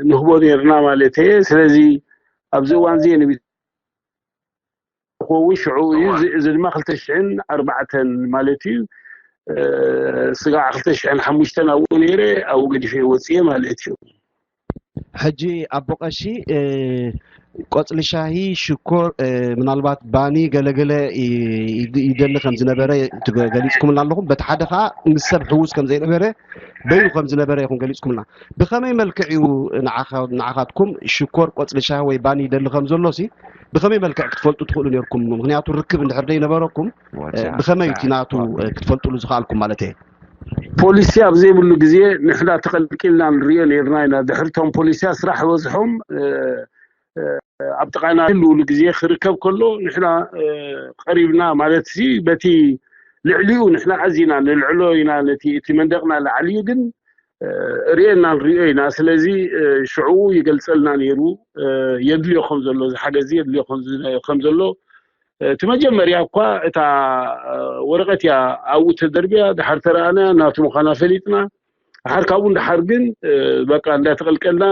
ንህቦ ነርና ማለት እየ። ስለዚ ኣብዚ እዋን እዚ ንቢ ክኸውን ሽዑ እዩ። እዚ ድማ ክልተ ሽሕን ኣርባዕተን ማለት እዩ። ስጋዕ ክልተ ሽሕን ሓሙሽተን ኣብኡ ነይረ፣ ኣብኡ ገዲፈ ወፅየ ማለት እዩ። ሕጂ ኣቦ ቀሺ ቆፅሊ ሻሂ፣ ሽኮር፣ ምናልባት ባኒ ገለገለ ይደሊ ከም ዝነበረ ገሊፅኩምልና ኣለኹም። በቲ ሓደ ከዓ ምስ ሰብ ሕውስ ከም ዘይነበረ በይኑ ከም ዝነበረ ኢኹም ገሊፅኩምልና። ብኸመይ መልክዕ እዩ ንዓኻትኩም ሽኮር፣ ቆፅሊ ሻሂ ወይ ባኒ ይደሊ ከም ዘሎ ሲ ብኸመይ መልክዕ ክትፈልጡ ትኽእሉ ነርኩም? ምክንያቱ ርክብ እንድሕር ዘይነበረኩም ብኸመይ እቲ ናቱ ክትፈልጥሉ ዝኽኣልኩም ማለት እየ። ፖሊሲ ኣብ ዘይብሉ ግዜ ንሕና ተቐልቂልና ንሪኦ ነርና ኢና። ድሕርቶም ፖሊስያ ስራሕ በዝሖም ኣብ ጥቓና ህልውሉ ግዜ ክርከብ ከሎ ንሕና ቀሪብና ማለት ሲ በቲ ልዕሊኡ ንሕና ኣዚና ንልዕሎ ኢና። ነቲ እቲ መንደቕና ላዕሊ እዩ ግን ርእየና ንሪኦ ኢና። ስለዚ ሽዑ ይገልፀልና ነይሩ የድልዮ ከም ዘሎ፣ እዚ ሓገዚ የድልዮ ከም ዘሎ። እቲ መጀመርያ እኳ እታ ወረቐት እያ ኣብኡ ተደርብያ፣ ድሓር ተረኣና ናቱ ምዃና ፈሊጥና። ድሓር ካብኡ ንድሓር ግን በቃ እንዳተቐልቀልና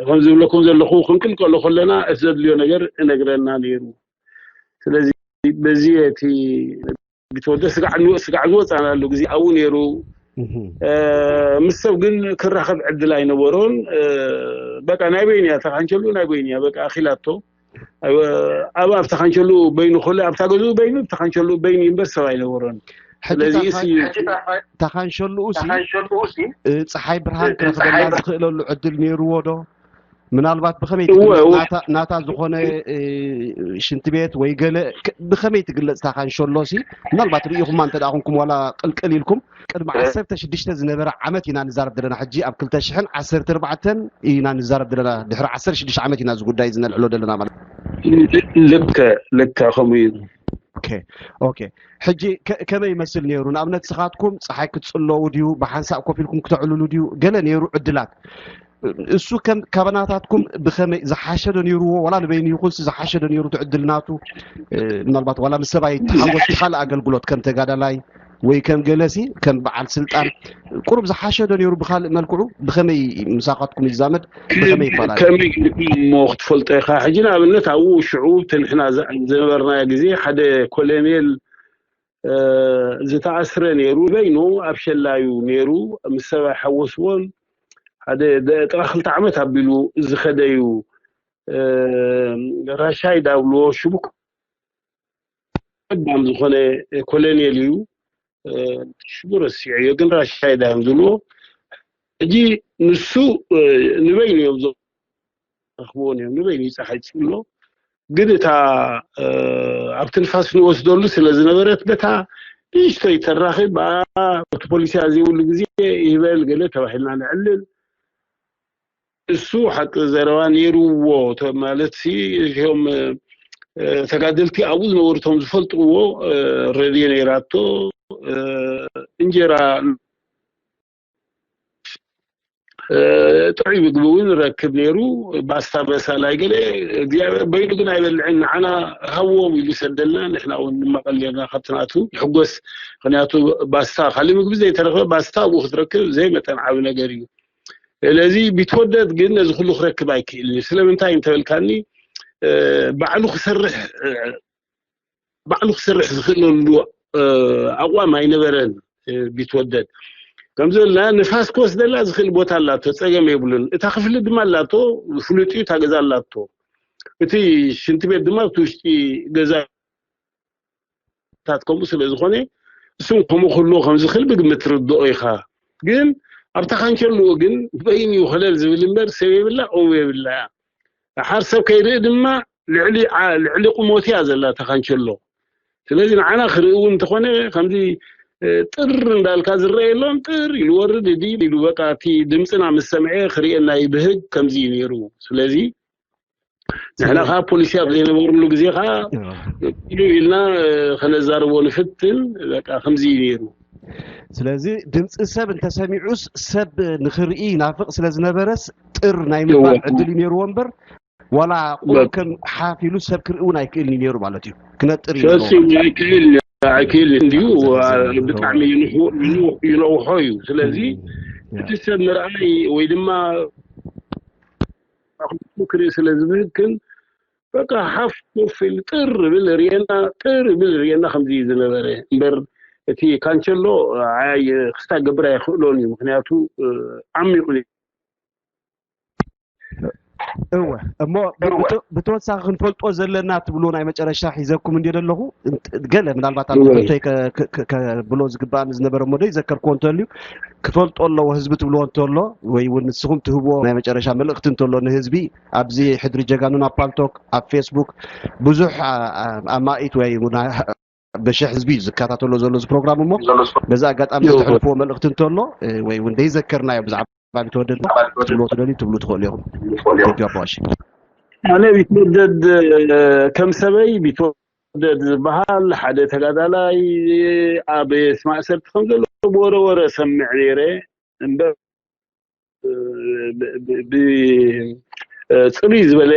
ከም ዝብለኩም ዘለኹ ክንቅልቀሎ ከለና እቲ ዘድልዮ ነገር እነግረና ነይሩ። ስለዚ በዚ እቲ ቢትወደድ ስጋዕ ዝወፃናሉ ግዜ ኣብኡ ነይሩ። ምስ ሰብ ግን ክራኸብ ዕድል ኣይነበሮን። በቃ ናይ በይንያ ተካንቸሉ ናይ በይንያ በቃ ኣኺላቶ። ኣብ ኣብታ ካንሸሉ በይኑ ከሎ ኣብታ ገዝኡ በይኑ ኣብታ ካንሸሉ በይኑ እምበር ሰብ ኣይነበሮን። ስለዚ እሲ ታኻንሸሉኡ ሲ ፀሓይ ብርሃን ክረኽበላ ዝኽእለሉ ዕድል ነይርዎ ዶ? ምናልባት ብኸመይ ናታ ዝኾነ ሽንቲ ቤት ወይ ገለ ብኸመይ ትግለፅ? ታኻንሸሎ ሲ ምናልባት ርኢኹማ እንተ ደኣ ኹንኩም ዋላ ቅልቅል ኢልኩም ቅድሚ ዓሰርተ ሽዱሽተ ዝነበረ ዓመት ኢና ንዛረብ ዘለና። ሕጂ ኣብ ክልተ ሽሕን ዓሰርተ ኣርባዕተን ኢና ንዛረብ ዘለና። ድሕሪ ዓሰርተ ሽዱሽተ ዓመት ኢና እዚ ጉዳይ እዚ ነልዕሎ ዘለና ማለት ልከ ልከ ከምኡ እዩ። ኦኬ ኦኬ። ሕጂ ከመይ ይመስል ነይሩ? ንኣብነት ስኻትኩም ፀሓይ ክትፅለዉ ድዩ? ብሓንሳእ ኮፍ ኢልኩም ክተዕልሉ ድዩ? ገለ ነይሩ ዕድላት እሱ ከም ካባናታትኩም ብኸመይ ዝሓሸ ዶ ነይርዎ? ዋላ ንበይኑ ይኹንስ ዝሓሸ ዶ ነይሩ? ትዕድል ናቱ ምናልባት ዋላ ምስ ሰብኣይ ተሓንጎስ ካልእ ኣገልግሎት ከም ተጋዳላይ ወይ ከም ገለሲ ከም በዓል ስልጣን ቁሩብ ዝሓሸ ዶ ነይሩ? ብኻልእ መልክዑ ብኸመይ ምሳኻትኩም ይዛመድ? ብኸመይ ይፈላለ? ከመይ እሞ ክትፈልጦ ኢኻ። ሕጂ ንኣብነት ኣብኡ ሽዑ እቲ ንሕና ዝነበርናዮ ግዜ ሓደ ኮሎኔል ዝተኣስረ ነይሩ። በይኑ ኣብ ሸላዩ ነይሩ። ምስ ሰብኣይ ሓወስዎን ሓደ ጥራ ክልተ ዓመት ኣቢሉ ዝኸደዩ ራሻይ ዳብልዎ ሽቡ ባም ዝኾነ ኮሎኔል እዩ። ሽሙ ረሲዐዮ ግን ራሻይ ዳዮም ዝብልዎ። ሕጂ ንሱ ንበይኑ እዮም ዝረኽብዎን እዮም ንበይኑ ይፀሓይ ዝብሎ። ግን እታ ኣብ ትንፋስ ንወስደሉ ስለ ዝነበረት በታ ንእሽቶይ ተራኺብ እቲ ፖሊስያ ዘይብሉ ግዜ ይበል ገለ ተባሂልና ንዕልል። እሱ ሓቂ ዘረባ ነይርዎ ማለት ሲ እዚኦም ተጋደልቲ ኣብኡ ዝነበሩ እቶም ዝፈልጥዎ ሬድዮ ነይራቶ እንጀራ ጥዑይ ምግቢ እውን ረክብ ነይሩ። ባስታ በሳላይ ገለ እግዚኣብሔር በይኑ ግን ኣይበልዕን። ንዓና ሃዎም ኢሉ ሰደልና። ንሕና እውን ንመቐል ነርና ካብቲ ናቱ ይሕጎስ። ምክንያቱ ባስታ ካልእ ምግቢ ዘይተረክበ ባስታ ኣብኡ ክትረክብ ዘይመጠን ዓቢ ነገር እዩ። ስለዚ ቢትወደድ ግን ነዚ ኩሉ ክረክብ ኣይክእልን እዩ። ስለምንታይ እንተበልካኒ ባዕሉ ክሰርሕ ባዕሉ ክሰርሕ ዝኽእለሉ ኣቋም ኣይነበረን። ቢትወደድ ከምዚ በልና ንፋስ ክወስደላ ዝኽእል ቦታ ኣላቶ፣ ፀገም የብሉን። እታ ክፍሊ ድማ ኣላቶ፣ ፍሉጥ እዩ። እታ ገዛ ኣላቶ። እቲ ሽንቲ ቤት ድማ እቲ ውሽጢ ገዛ ታት ከምኡ ስለ ዝኾነ እሱም ከምኡ ክህልዎ ከም ዝኽእል ብግምት ትርድኦ ኢኻ። ግን ኣብታ ካንቸልዎ ግን በይኑ እዩ ኮለል ዝብል እምበር ሰብ የብላ፣ እው የብላ እያ። ደሓር ሰብ ከይርኢ ድማ ልዕሊ ልዕሊ ቁሞት እያ ዘላ እታ ካንቸሎ። ስለዚ ንዓና ክርኢ እውን እንተኾነ ከምዚ ጥር እንዳልካ ዝረአ የሎን። ጥር ኢሉ ወርድ ዲ ኢሉ በቃ እቲ ድምፅና ምስ ሰምዐ ክርእየና ይብህግ። ከምዚ እዩ ነይሩ። ስለዚ ንሕና ከዓ ፖሊሲ ኣብ ዘይነበርሉ ግዜ ከዓ ኢሉ ኢልና ከነዛርቦ ንፍትን። በቃ ከምዚ እዩ ነይሩ። ስለዚ ድምፂ ሰብ እንተሰሚዑስ ሰብ ንኽርኢ ይናፍቕ ስለ ዝነበረስ ጥር ናይ ምባል ዕድል እዩ ነይርዎ እምበር ዋላ ቁሩብ ከም ሓፍ ኢሉ ሰብ ክርኢ እውን ኣይክእልን እዩ ነይሩ ማለት እዩ። ክነጥር እዩ ነይርዎ። ፈጺሙ ኣይክእል ኣይክእል እንዲሁ ብጣዕሚ ይንውሖ እዩ። ስለዚ እቲ ሰብ ምርኣይ ወይ ድማ ክርኢ ስለ ዝብህግ ግን በቃ ሓፍ ኮፍ ኢሉ ጥር ብል ርእየና ጥር ብል ርእየና ከምዚ እዩ ዝነበረ እምበር እቲ ካንቸሎ ክስታ ገብር ኣይኽእሎን እዩ። ምክንያቱ ዓሚቑ እዩ። እወ እሞ ብተወሳኺ ክንፈልጦ ዘለና ትብልዎ ናይ መጨረሻ ሒዘኩም እንዲ ዘለኹ ገለ ምናልባት ኣብ ሕቶይ ከብሎ ዝግባእ ዝነበረ እሞ ዶ ይዘከርክዎ እንተልዩ ክፈልጦ ኣለዎ ህዝቢ ትብልዎ እንተሎ ወይ እውን ንስኹም ትህብዎ ናይ መጨረሻ መልእኽቲ እንተሎ ንህዝቢ ኣብዚ ሕድሪ ጀጋኑን ኣብ ፓልቶክ ኣብ ፌስቡክ ብዙሕ ኣማኢት ወይ ብሽሕ ህዝቢ እዩ ዝከታተሎ ዘሎ እዚ ፕሮግራም እሞ በዚ ኣጋጣሚ ዝተሕልፍዎ መልእኽቲ እንተሎ ወይ እውን ዘይዘከርናዮ ብዛዕባ ቢትወደድ ትብሎ ትደልዩ ትብሉ ትኽእሉ ኢኹም። ቴንኪዩ ኣቦ ቀሺ። ኣነ ቢትወደድ ከም ሰበይ ቢትወደድ ዝበሃል ሓደ ተጋዳላይ ኣብ ማእሰርቲ ከም ዘሎ ብወረ ወረ ሰምዕ ነይረ እምበር ብፅብይ ዝበለ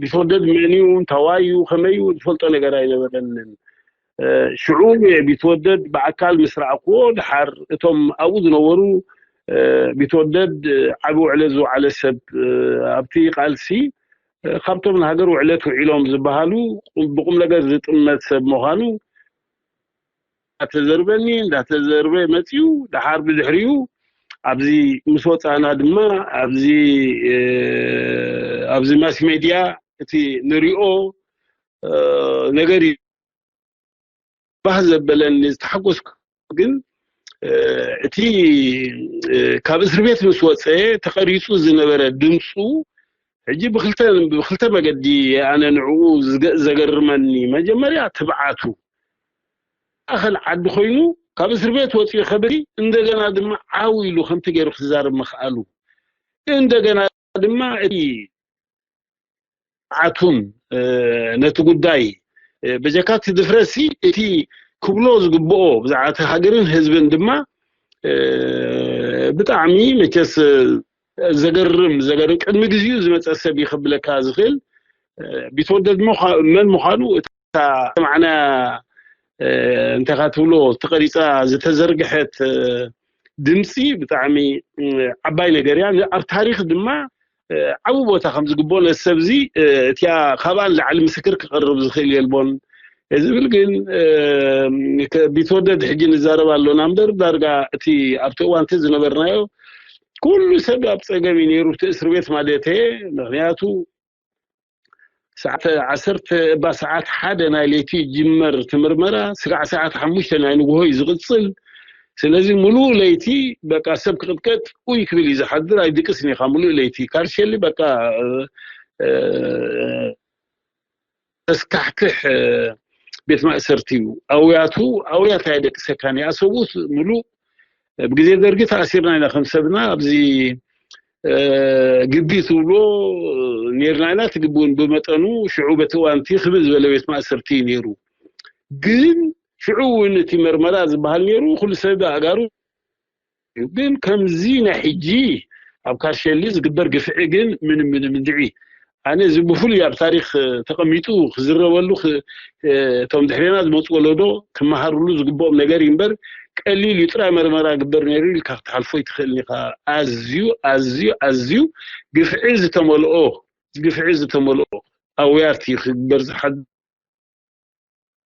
ቢትወደድ መን እዩ እንታይ እዩ ከመይ እዩ ዝፈልጦ ነገር ኣይነበረንን። ሽዑ እየ ቢትወደድ ብኣካል ምስ ረኣክዎ ደሓር እቶም ኣብኡ ዝነበሩ ቢትወደድ ዓቢ ውዕለት ዝወዓለ ሰብ ኣብቲ ቃልሲ ካብቶም ንሃገር ውዕለት ውዒሎም ዝበሃሉ ብቁም ነገር ዝጥመት ሰብ ምዃኑ እንዳተዘርበኒ እንዳተዘርበ መፅዩ ደሓር ብድሕሪኡ ኣብዚ ምስ ወፃእና ድማ ኣብዚ ኣብዚ ማስ ሜድያ እቲ ንሪኦ ነገር እዩ። ባህ ዘበለኒ ዝተሓጎስኩ ግን እቲ ካብ እስር ቤት ምስ ወፀ ተቐሪፁ ዝነበረ ድምፁ ሕጂ ብክልተ ብክልተ መገዲ ኣነ ንዕኡ ዘገርመኒ። መጀመርያ ትብዓቱ ማእኸል ዓዲ ኮይኑ ካብ እስር ቤት ወፂኡ ከብሪ እንደገና ድማ ዓው ኢሉ ከምቲ ገይሩ ክዛረብ ምኽኣሉ እንደገና ድማ እቲ ዓቱን ነቲ ጉዳይ ብጀካ እቲ ድፍረሲ እቲ ክብሎ ዝግብኦ ብዛዕባ እቲ ሃገርን ህዝብን ድማ ብጣዕሚ መቸስ ዘገርም ዘገርም ቅድሚ ግዜኡ ዝመፀ ሰብ ይኸብለካ ዝኽእል ቢትወደድ መን ምዃኑ እታ ሰማዕና እንታይ ትብሎ ተቐሪፃ ዝተዘርግሐት ድምፂ ብጣዕሚ ዓባይ ነገር እያ። ኣብ ታሪክ ድማ ዓቢ ቦታ ከም ዝግብኦ ነዚ ሰብ እዚ እቲኣ ካብኣ ንላዕሊ ምስክር ክቐርብ ዝኽእል የልቦን ዝብል ግን ቢትወደድ ሕጂ ንዛረብ ኣሎና እምበር ዳርጋ እቲ ኣብቲ እዋንቲ ዝነበርናዮ ኩሉ ሰብ ኣብ ፀገም እዩ ነይሩ እቲ እስር ቤት ማለት ምክንያቱ ሰዓት ዓሰርተ እባ ሰዓት ሓደ ናይ ለይቲ ይጅመር እቲ ምርመራ ስጋዕ ሰዓት ሓሙሽተ ናይ ንግሆ እዩ ዝቕፅል ስለዚ ሙሉእ ለይቲ በቃ ሰብ ክቕጥቀጥ ኡይ ክብል እዩ ዝሓድር ኣይድቅስን ኢኻ ሙሉእ ለይቲ ካርሸሊ በቃ ተስካሕክሕ ቤት ማእሰርቲ እዩ ኣውያቱ ኣውያት ኣየደቅሰካን ይኣሰቡት ሙሉእ ብግዜ ደርጊ ተኣሲርና ኢና ከም ሰብና ኣብዚ ግቢ ትብሎ ኔርና ኢና ትግቢ እውን ብመጠኑ ሽዑ በቲ እዋንቲ ክብል ዝበለ ቤት ማእሰርቲ እዩ ነይሩ ግን ሽዑ እውን እቲ መርመራ ዝበሃል ነይሩ ኩሉ ሰብ ኣእጋሩ ግን ከምዚ ናይ ሕጂ ኣብ ካርሸሊ ዝግበር ግፍዒ ግን ምንም ምንም እንድዒ ኣነ እዚ ብፍሉይ ኣብ ታሪክ ተቐሚጡ ክዝረበሉ እቶም ድሕሬና ዝመፁ ወለዶ ክመሃርሉ ዝግብኦም ነገር እዩ እምበር ቀሊል እዩ ጥራይ መርመራ ግበር ነይሩ ኢልካ ክትሓልፎ ይትኽእል ኢኻ ኣዝዩ ኣዝዩ ኣዝዩ ግፍዒ ዝተመልኦ ግፍዒ ዝተመልኦ ኣውያት እዩ ክግበር ዝሓድር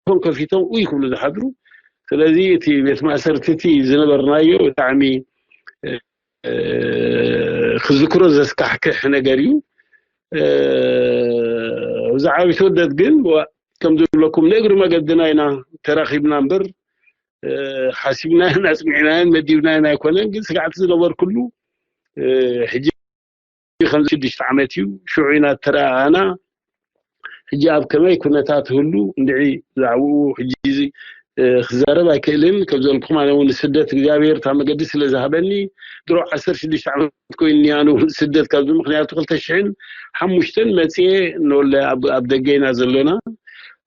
ኣፎም ከፊቶም ኡይ ክብሉ ዝሓድሩ ስለዚ እቲ ቤት ማእሰርቲ እቲ ዝነበርናዮ ብጣዕሚ ክዝክሮ ዘስካሕክሕ ነገር እዩ ብዛዕባ ቢትወደድ ግን ከም ዝብለኩም ንእግሪ መገድና ኢና ተራኺብና እምበር ሓሲብናዮን ኣፅኒዕናዮን መዲብናዮን ኣይኮነን ግን ስጋዕቲ ዝነበርኩሉ ሕጂ ከም ሽዱሽተ ዓመት እዩ ሽዑ ኢና ተረኣኣና ሕጂ ኣብ ከመይ ኩነታት ህሉ እንድዒ ብዛዕባኡ ሕጂ ክዛረብ ኣይክእልን ከም ዘልኩም ኣነ እውን ስደት እግዚኣብሔር እታ መገዲ ስለ ዝሃበኒ ድሮ ዓሰርተ ሽዱሽተ ዓመት ኮይኑ ያኑ ስደት ካብዚ ምክንያቱ ክልተ ሽሕን ሓሙሽተን መፅኤ ንወለ ኣብ ደገ ኢና ዘሎና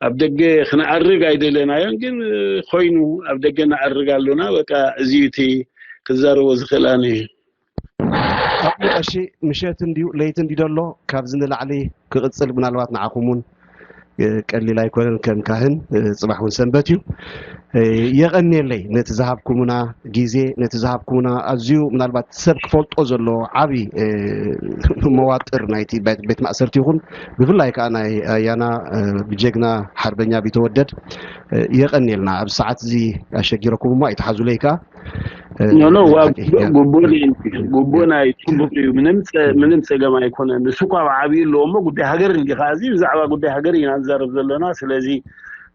ኣብ ደገ ክንኣርግ ኣይደለናዮን ግን ኮይኑ ኣብ ደገ ንኣርግ ኣሎና በቃ እዚ እቲ ክዛረቦ ዝኽእል ኣነ ኣቡ ቀሺ ምሸት እንድዩ ለይቲ እንዲ ደሎ ካብዚ ንላዕሊ ክቕፅል ምናልባት ንዓኹም እውን ቀሊል ኣይኮነን ከም ካህን ፅባሕ እውን ሰንበት እዩ የቐንየለይ ነቲ ዝሃብኩምና ግዜ ነቲ ዝሃብኩምና ኣዝዩ ምናልባት ሰብ ክፈልጦ ዘለዎ ዓብዪ መዋጥር ናይቲ ቤት ማእሰርቲ ይኹን ብፍላይ ከዓ ናይ ኣያና ብጀግና ሓርበኛ ቢተወደድ የቐንየልና ኣብዚ ሰዓት እዚ ኣሸጊረኩም እሞ ኣይትሓዙለይ ከዓ ኖ ኖ ዋ ጉቦ ጉቦ ናይ ጽቡቅ እዩ ምንም ምንም ጸገም ኣይኮነን ንሱ እኳ ዓብዩ ኣለዎ እሞ ጉዳይ ሃገር እንዲኻ እዚ ብዛዕባ ጉዳይ ሃገር ኢና ንዛረብ ዘለና ስለዚ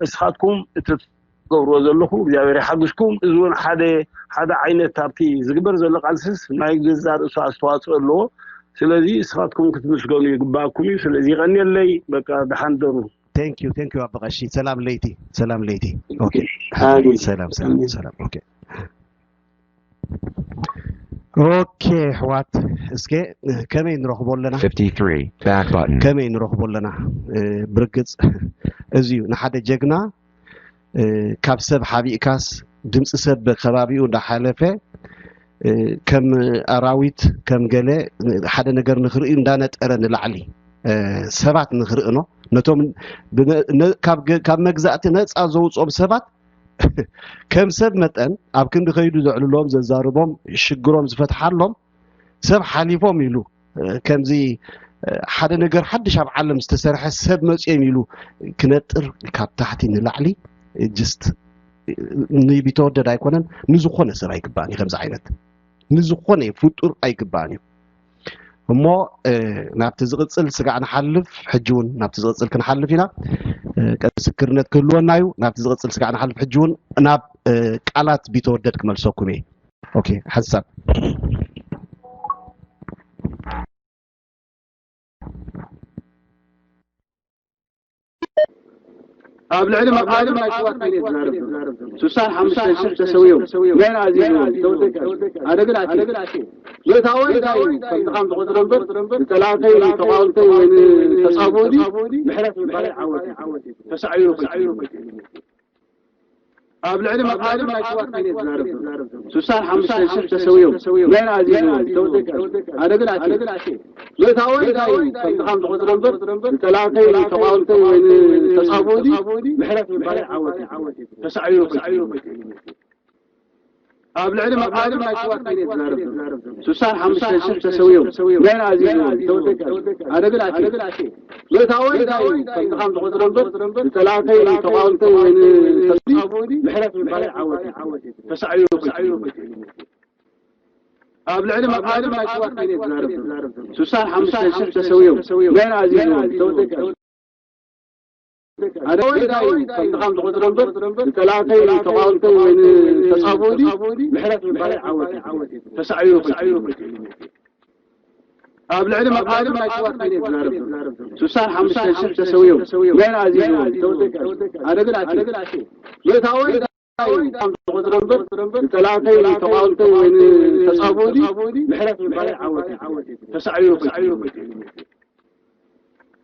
እስኻትኩም እቲ ትገብርዎ ዘለኹም እግዚኣብሔር ይሓግዝኩም እዚ እውን ሓደ ሓደ ዓይነት ኣብቲ ዝግበር ዘሎ ቃልስስ ናይ ገዛ ርእሱ ኣስተዋፅኦ ኣለዎ ስለዚ እስኻትኩም ክትምስገኑ ይግባኣኩም እዩ ስለዚ ይቐንየለይ በቃ ደሓን ደሩ Thank you, thank you ኣበቐሺ። ሰላም ለይቲ፣ ሰላም ለይቲ። ኦኬ። ሰላም፣ ሰላም፣ ሰላም። ኦኬ። ኦኬ ኣሕዋት እስከ ከመይ ንረኽቦ ኣለና fifty-three back button ከመይ ንረኽቦ ኣለና ብርግፅ እዚ እዩ ንሓደ ጀግና ካብ ሰብ ሓቢእካስ ድምፂ ሰብ ከባቢኡ እንዳሓለፈ ከም ኣራዊት ከም ገለ ሓደ ነገር ንክርእዩ እንዳነጠረ ንላዕሊ ሰባት ንክርእኖ ነቶም ካብ መግዛእቲ ነፃ ዘውፅኦም ሰባት ከም ሰብ መጠን ኣብ ክንዲ ከይዱ ዘዕልሎም ዘዛርቦም ሽግሮም ዝፈትሓሎም ሰብ ሓሊፎም ኢሉ ከምዚ ሓደ ነገር ሓድሽ ኣብ ዓለም ዝተሰርሐ ሰብ መፅኦም ኢሉ ክነጥር ካብ ታሕቲ ንላዕሊ ጅስት ንቢተወደድ ኣይኮነን ንዝኾነ ሰብ ኣይግባእን እዩ ከምዚ ዓይነት ንዝኾነ ፍጡር ኣይግባእን እዩ እሞ ናብቲ ዝቕፅል ስጋዕ ንሓልፍ። ሕጂ እውን ናብቲ ዝቕፅል ክንሓልፍ ኢና። ቀ ምስክርነት ክህልወና እዩ። ናብቲ ዝቕፅል ስጋዕ ንሓልፍ። ሕጂ እውን ናብ ቃላት ቢተወደድ ክመልሰኩም እየ። ኦኬ፣ ሓንሳብ ኣብ ልዕሊ መቓልብ ናይ ሽዋት ኪነ ዝዛረብ ዘሎ። ስሳን ሓሙሽተን ሽሕ ተሰውዮም፣ መን ኣዚዝዎም? ተወደካ። ኣነ ግን ኣትየ። ጌታ ወይ እንታይ እዩ? ከምቲ ከም ዝቆጽሮ እምበር፣ ንጸላእተይ፣ ንተቓወምተይ ወይ ንተጻብኡኒ ምሕረት ምባል ዓወት እዩ። ተሳዒሩ ኸይዱ። ኣብ ልዕሊ መቓልብ ናይ ሽዋት ኪነ ዝዛረብ ዘሎ። ስሳን ሓሙሽተን ሽሕ ተሰውዮም፣ መን ኣዚዝዎም? ተወደካ። ኣነ ግን ኣትየ። ጌታ ወይ እንታይ እዩ? ከምቲ ከም ዝቆጽሮ እምበር፣ ንጸላእተይ፣ ንተቓወምተይ ወይ ንተጻብኡኒ ምሕረት ምባል ዓወት እዩ። ተሳዒሩ ኸይዱ። ኣብ ልዕሊ መቓልብ ናይ ሽዋት ኪነ ዝዛረብ ዘሎ። ስሳን ሓሙሽተን ሽሕ ተሰውዮም፣ መን ኣዚዝዎም? ተወደካ። ኣነ ግን ኣትየ። ጌታ ወይ እንታይ እዩ? ከምቲ ከም ዝቆጽሮ እምበር፣ ንጸላእተይ፣ ንተቓወምተይ ወይ ንተጻብኡኒ ምሕረት ምባል ዓወት እዩ። ተሳዒሩ ኸይዱ። ኣብ ልዕሊ መቓልብ ናይ ሽዋት ኪነ ዝዛረብ ዘሎ። ስሳን ሓሙሽተን ሽሕ ተሰውዮም፣ መን ኣዚዝዎም? ተወደካ። ኣነ ወይ እንታይ እዩ? ከምቲ ከም ዝቆጽሮ እምበር፣ ንጸላእተይ፣ ንተቓወምተይ ወይ ንተጻብኡኒ ምሕረት ምባል ዓወት እዩ። ተሳዒሩ ኸይዱ። ኣብ ልዕሊ መቓልብ ናይ ሽዋት ኪነ ዝዛረብ ዘሎ። ስሳን ሓሙሽተን ሽሕ ተሰውዮም፣ መን ኣዚዝዎም? ተወደካ። ኣነ ግን ኣትየ። ጌታ ወይ እንታይ እዩ? ከም ዝቆጽሮ እምበር፣ ንጸላእተይ፣ ንተቓወምተይ ወይ ንተጻብኡኒ ምሕረት ምባል ዓወት እዩ። ተሳዒሩ ኸይዱ።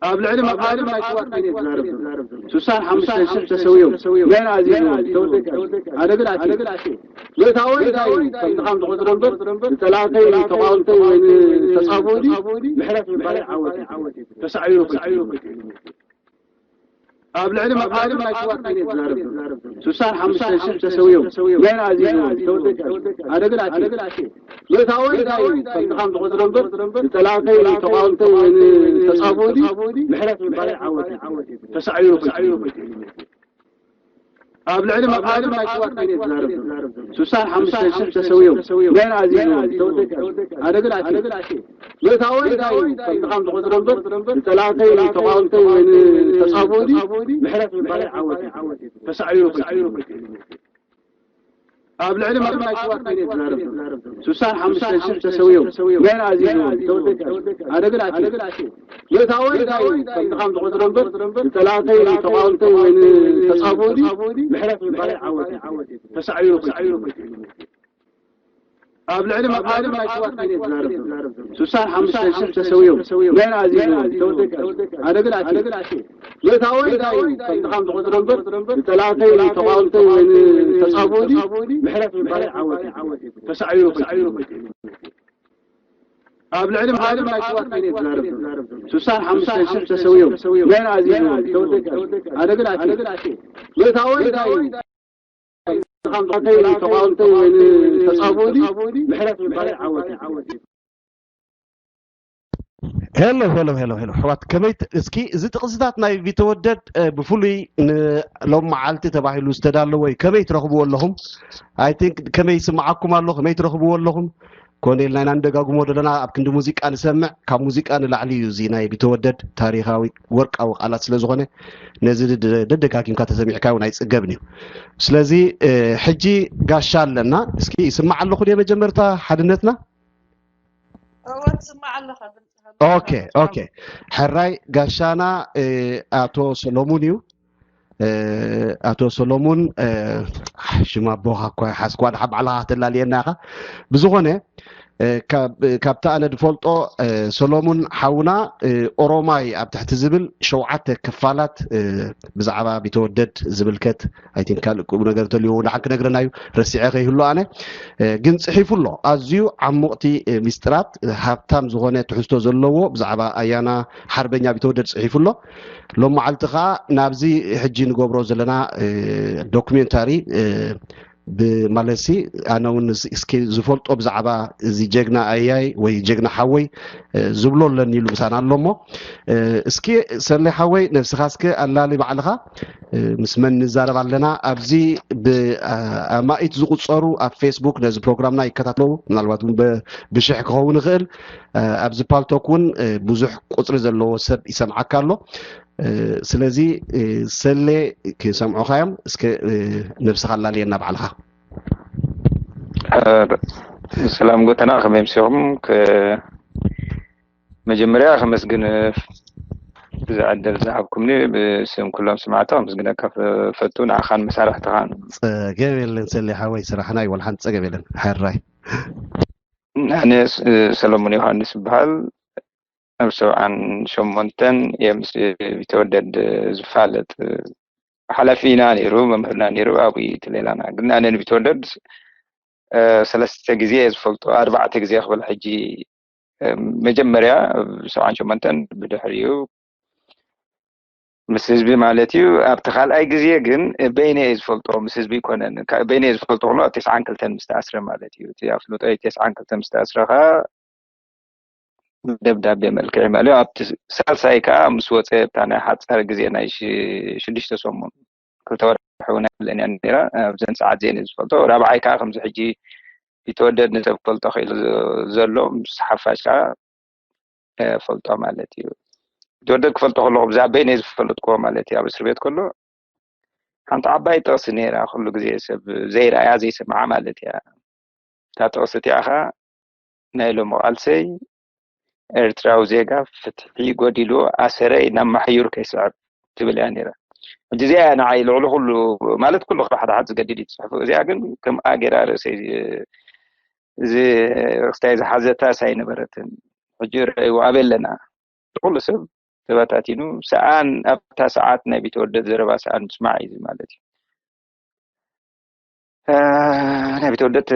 ኣብ ልዕሊ መቓልብ ናይ ሽዋት ኪነ ዝዛረብ ዘሎ። ስሳን ሓሙሽተን ሽሕ ተሰውዮም፣ መን ኣዚዝዎም? ተወደካ። ኣነ ግን ኣትየ። ጌታ ወይ እንታይ እዩ? ከምቲ ከም ዝቆጽሮ እምበር፣ ንጸላእተይ፣ ንተቓወምተይ ወይ ንተጻብኡኒ ምሕረት ምባል ዓወት እዩ። ተሳዒሩ ኸይዱ። ኣብ ልዕሊ መቓልብ ናይ ሽዋት ኪነ ዝዛረብ ዘሎ። ስሳን ሓሙሽተን ሽሕ ተሰውዮም፣ መን ኣዚዝዎም? ተወደካ። ኣነ ግን ኣትየ። ጌታ ወይ እንታይ እዩ? ከምቲ ከም ዝቆጽሮ እምበር፣ ንጸላእተይ፣ ንተቓወምተይ ወይ ንተጻብኡኒ ምሕረት ምባል ዓወት እዩ። ተሳዒሩ ኸይዱ። ኣብ ልዕሊ መቓልብ ናይ ሽዋት ኪነ ዝዛረብ ዘሎ። ስሳን ሓሙሽተን ሽሕ ተሰውዮም፣ መን ኣዚዝዎም? ተወደካ። ኣነ ግን ኣትየ። ጌታ ወይ እንታይ እዩ? ከምቲ ከም ዝቆጽሮ እምበር፣ ንጸላእተይ፣ ንተቓወምተይ ወይ ንተጻብኡኒ ምሕረት ምባል ዓወት እዩ። ተሳዒሩ ኸይዱ። ኣብ ልዕሊ መቓልብ ናይ ሽዋት ኪነ ዝዛረብ ዘሎ። ስሳን ሓሙሽተን ሽሕ ተሰውዮም፣ መን ኣዚዝዎም? ተወደካ። ኣነ ግን ኣትየ። ጌታ ወይ እንታይ እዩ? ከምቲ ከም ዝቆጽሮ እምበር፣ ንጸላእተይ፣ ንተቓወምተይ ወይ ንተጻብኡኒ ምሕረት ምባል ዓወት እዩ። ተሳዒሩ ኸይዱ። ኣብ ልዕሊ መቓልብ ናይ ሽዋት ኪነ ዝዛረብ ዘሎ። ስሳን ሓሙሽተን ሽሕ ተሰውዮም፣ መን ኣዚዝዎም? ተወደካ። ኣነ ግን ኣትየ። ጌታ ወይ እንታይ እዩ? ከምቲ ከም ዝቆጽሮ እምበር፣ ንጸላእተይ፣ ንተቓወምተይ ወይ ንተጻብኡኒ ምሕረት ምባል ዓወት እዩ። ተሳዒሩ ኸይዱ። ኣብ ልዕሊ መቓልብ ናይ ሽዋት ኪነ ዝዛረብ ዘሎ። ስሳን ሓሙሽተን ሽሕ ተሰውዮም፣ መን ኣዚዝዎም? ተወደካ። ኣነ ግን ኣትየ። ጌታ ወይ እንታይ እዩ? ንተቓወምተይ ወይ ንተጻብኡኒ ምሕረት ምባል ዓወት እዩ። ሄሎ ሄሎ ሄሎ ሄሎ፣ ኣሕዋት፣ ከመይ ት-፣ እስኪ እዚ ጥቕስታት ናይ ቢተወደድ፣ እ፣ ብፍሉይ ንሎም መዓልቲ ተባሂሉ ዝተዳለወ እዩ። ከመይ ትረኽብዎ ኣለኹም? I think ከመይ ይስምዓኩም ኣሎ? ከመይ ትረኽብዎ ኣለኹም? ኮነ ኢልና ኢና ንደጋግሞ ዘለና፣ ኣብ ክንዲ ሙዚቃ ንሰምዕ፣ ካብ ሙዚቃ ንላዕሊ እዩ እዚ ናይ ቢተወደድ ታሪኻዊ ወርቃዊ ቃላት ስለ ዝኾነ፣ ነዚ ድ-፣ ደደጋጊምካ ተሰሚዕካ እውን ኣይጽገብን እዩ። ስለዚ፣ እ፣ ሕጂ ጋሻ ኣለና። እስኪ ይስማዕ ኣለኹ ድየ መጀመርታ ሓድነትና? እወ፣ ትስማዕ ኣለኻ፣ ድምፅኻ ኦኬ፣ ኦኬ። ሕራይ ጋሻና፣ እ፣ ኣቶ ሰሎሙን እዩ። እ፣ ኣቶ ሰሎሙን፣ እ፣ ሽም ኣቦኻ እኳ ሓዝኳ፣ ድሓ ባዕልኻ ከተላልየና ኢኻ። ብዝኾነ፣ እ፣ ካብ-፣ ካብቲ ኣነ ዝፈልጦ፣ እ፣ ሰሎሙን ሓውና፣ እ፣ ኦሮማይ ኣብ ትሕቲ ዝብል ሸውዓተ ክፋላት፣ እ፣ ብዛዕባ ቢተወደድ ዝምልከት፣ I think ካልእ ቁም ነገር እንተልዩ እውን ደሓን ክነግረና እዩ፣ ረሲዐ ከይህሉ ኣነ። እ፣ ግን ጽሒፉ ኣሎ። ኣዝዩ ዓሙቕቲ፣ እ፣ ሚስጥራት፣ እ፣ ሃብታም ዝኾነ ትሕዝቶ ዘለዎ ብዛዕባ ኣያና ሓርበኛ ቢተወደድ ጽሒፉ ኣሎ። ሎም መዓልቲ ኸኣ ናብዚ ሕጂ ንገብሮ ዘለና፣ እ፣ ዶኩሜንታሪ፣ እ፣ ብማለትሲ ኣነ እውን እዚ እስኪ ዝፈልጦ ብዛዕባ እዚ ጀግና ኣያይ ወይ ጀግና ሓወይ ዝብሎ ኣለኒ ኢሉ ምሳና ኣሎ እሞ፣ እስኪ ሰሌ ሓወይ ነብስኻ እስኪ ኣላሊ ባዕልኻ። ምስ መን ንዛረብ ኣለና? ኣብዚ ብኣማኢት ዝቁፀሩ ኣብ ፌስቡክ ነዚ ፕሮግራምና ይከታተሉ፣ ምናልባት እውን ብሽሕ ክኸውን ይኽእል። ኣብዚ ፓልቶክ እውን ብዙሕ ቁፅሪ ዘለዎ ሰብ ይሰምዓካ ኣሎ። ስለዚ ሰሌ ክሰምዑኻ እዮም። እስከ ነብስኻ ኣላልየና ባዕልኻ። ሰላም ጎተና፣ ከመይ ምሲኹም? መጀመርያ ከመስግን እዚ ዕድል ዝሃብኩምኒ ብስም ኩሎም ስማዕቲ ከመስግነካ ፈቱ፣ ንዓኻን መሳርሕትኻን። ጸገም የለን ሰሌ ሓወይ፣ ስራሕና እዩ፣ ወላ ሓንቲ ጸገም የለን። ሕራይ። ኣነ ሰሎሞን ዮሃንስ ይበሃል። ኣብ ሰብዓን ሸሞንተን እየ ምስ ቢተወደድ ዝፋለጥ። ሓላፊና ነይሩ፣ መምህርና ነይሩ፣ ኣብኡ እዩ ትሌላና። ግን ኣነ ንቢተወደድ ሰለስተ ግዜ እየ ዝፈልጦ፣ ኣርባዕተ ግዜ ክብል ሕጂ። መጀመርያ ሰብዓን ሸሞንተን፣ ብድሕሪኡ ምስ ህዝቢ ማለት እዩ። ኣብቲ ካልኣይ ግዜ ግን በይነ እየ ዝፈልጦ፣ ምስ ህዝቢ ኣይኮነን። በይነ እየ ዝፈልጦ ከሎ ኣብ ተስዓን ክልተን ምስ ተኣስረ ማለት እዩ። እቲ ኣፍልጦ ተስዓን ክልተን ምስ ተኣስረ ከዓ ደብዳቤ መልክዕ ማለት እዩ። ኣብቲ ሳልሳይ ከዓ ምስ ወፀ፣ ኣብታ ናይ ሓፃር ግዜ ናይ ሽዱሽተ ሰሙን፣ ክልተ ወርሒ እውን ኣይብለን እያ ነይራ። ኣብዘን ሰዓት እዚአን እየ ዝፈልጦ። ራብዓይ ከዓ ከምዚ ሕጂ ቢተወደድ ንሰብ ክፈልጦ ክኢሉ ዘሎ ምስ ሓፋሽ ከዓ ፈልጦ ማለት እዩ። ቢተወደድ ክፈልጦ ከለኹ ብዛዕባ በይነ ዝፈልጥክዎ ማለት እዩ። ኣብ እስር ቤት ከሎ ሓንቲ ዓባይ ጥቕሲ ነይራ፣ ኩሉ ግዜ ሰብ ዘይረኣያ ዘይሰምዓ ማለት እያ። እታ ጥቕሲ እቲኣ ኸዓ ናይ ሎሚ ቃልሰይ ኤርትራዊ ዜጋ ፍትሒ ጎዲሉ ኣሰረይ ናብ ማሕዩር ከይስዕብ ትብል እያ ነይራ። ሕጂ እዚኣ እያ ንዓይ ልዕሊ ኩሉ ማለት ኩሉ ክሓድሓድ ዝገድድ እዩ ትፅሕፉ። እዚኣ ግን ከምኣ ገይራ ርእሰይ እዚ ክስታይ ዝሓዘታስ ኣይነበረትን። ሕጂ ረእይዎ ኣበይ ኣለና? ኩሉ ሰብ ተበታቲኑ ሰኣን ኣብታ ሰዓት ናይ ቢተወደድ ዘረባ ሰኣን ምስማዕ እዩ ማለት እዩ። ናይ ቢተወደድ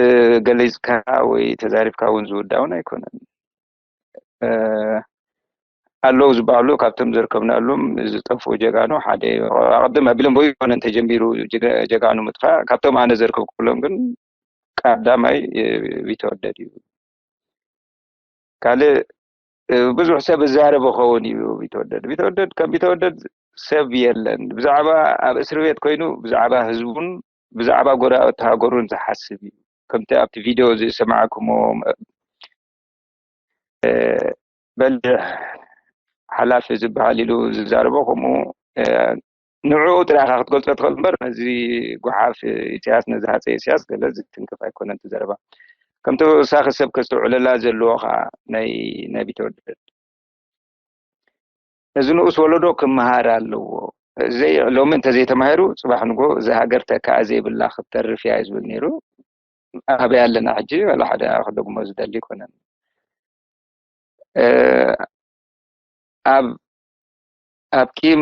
ገሊፅካ ወይ ተዛሪብካ እውን ዝውዳእ እውን ኣይኮነን። ኣለዉ ዝበሃሉ ካብቶም ዘርከብናሎም ዝጠፍኡ ጀጋኑ ሓደ እዩ። ኣቐድም ኣቢሎም በይኑ ኣይኮነን ተጀሚሩ ጀጋኑ ምጥፋእ። ካብቶም ኣነ ዘርከብኩሎም ግን ቀዳማይ ቢተወደድ እዩ። ካልእ ብዙሕ ሰብ እዛረብ ኸውን እዩ ቢተወደድ። ቢተወደድ ከም ቢተወደድ ሰብ የለን። ብዛዕባ ኣብ እስር ቤት ኮይኑ ብዛዕባ ህዝቡን ብዛዕባ ጎረባብቲ ሃገሩን ዝሓስብ እዩ። ከምቲ ኣብቲ ቪድዮ ዝሰማዕኩሞ በሊሕ ሓላፊ ዝበሃል ኢሉ ዝዛረቦ ከምኡ ንዕኡ ጥራይ ኢኻ ክትገልጾ ትኽእል እምበር ነዚ ጓሓፍ ኢሳያስ ነዚ ሃፀይ ኢሳያስ ገለ ዝትንክፍ ኣይኮነን እቲ ዘረባ። ከምቲ ተወሳኺ ሰብ ከስተውዕለላ ዘለዎ ኸዓ ናይ ናይ ቢተወደድ እዚ ንኡስ ወለዶ ክመሃር ኣለዎ። ዘይ ሎሚ እንተዘይተማሂሩ ጽባሕ ንጎ እዛ ሃገር ተካኣ ዘይብላ ክትተርፍ እያ እዩ ዝብል ነይሩ። ኣበይ ኣለና ሕጂ? ዋላ ሓደ ክደግሞ ዝደሊ ኣይኮነን። ኣብ ኣብ ቂም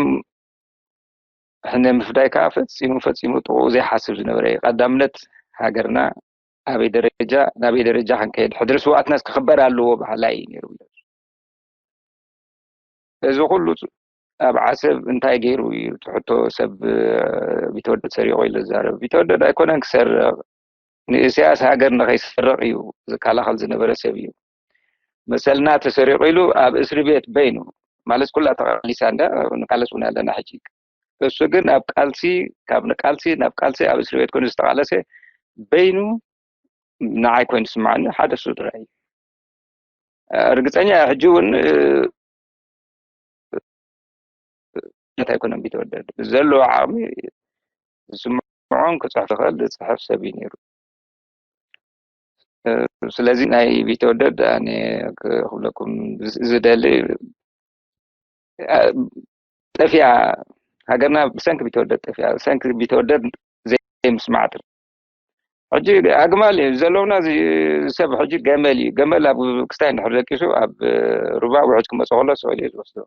ሕነ ምፍዳይ ከዓ ፈጺሙ ፈጺሙ ጥቕኡ ዘይሓስብ ዝነበረ እዩ። ቀዳምነት ሃገርና ኣበይ ደረጃ ናበይ ደረጃ ክንከይድ ሕድሪ ስውኣትናስ ክኽበር ኣለዎ በሃላይ እዩ ነይሩ። እዚ ኩሉ ኣብ ዓሰብ እንታይ ገይሩ እዩ ትሕቶ ሰብ ቢተወደድ ሰሪቑ ኢሉ ዝዛረብ? ቢተወደድ ኣይኮነን ክሰርቕ፣ ንእስያስ ሃገር ንኸይሰርቕ እዩ ዝከላኸል ዝነበረ ሰብ እዩ። መሰልና ተሰሪቑ ኢሉ ኣብ እስሪ ቤት በይኑ ማለት ኩላ ተቓሊሳ እንዳ ንቃለስ እውን ኣለና ሕጂ። እሱ ግን ኣብ ቃልሲ ካብ ንቃልሲ ናብ ቃልሲ ኣብ እስሪ ቤት ኮይኑ ዝተቓለሰ በይኑ ንዓይ ኮይኑ ዝስምዓኒ ሓደ እሱ ጥራይ እዩ። ርግፀኛ ሕጂ እውን እንታይ ኮነ ቢተወደድ ዘለዎ ዓቕሚ ዝስምዖን ክፅሕፍ ዝኽእል ዝፅሕፍ ሰብ እዩ ነይሩ። ስለዚ ናይ ቢተወደድ ኣነ ክብለኩም ዝደሊ ጠፊኣ ሃገርና ብሰንኪ ቢተወደድ ጠፊኣ ብሰንኪ ቢተወደድ ዘይምስማዕ ጥራይ። ሕጂ ኣግማል እዩ ዘለውና። እዚ ሰብ ሕጂ ገመል እዩ። ገመል ኣብ ክስታይ እንድሕር ደቂሱ ኣብ ሩባ ውሕጅ ክመፀ ከሎ ስቕ ኢሉ እዩ ዝወስዶ።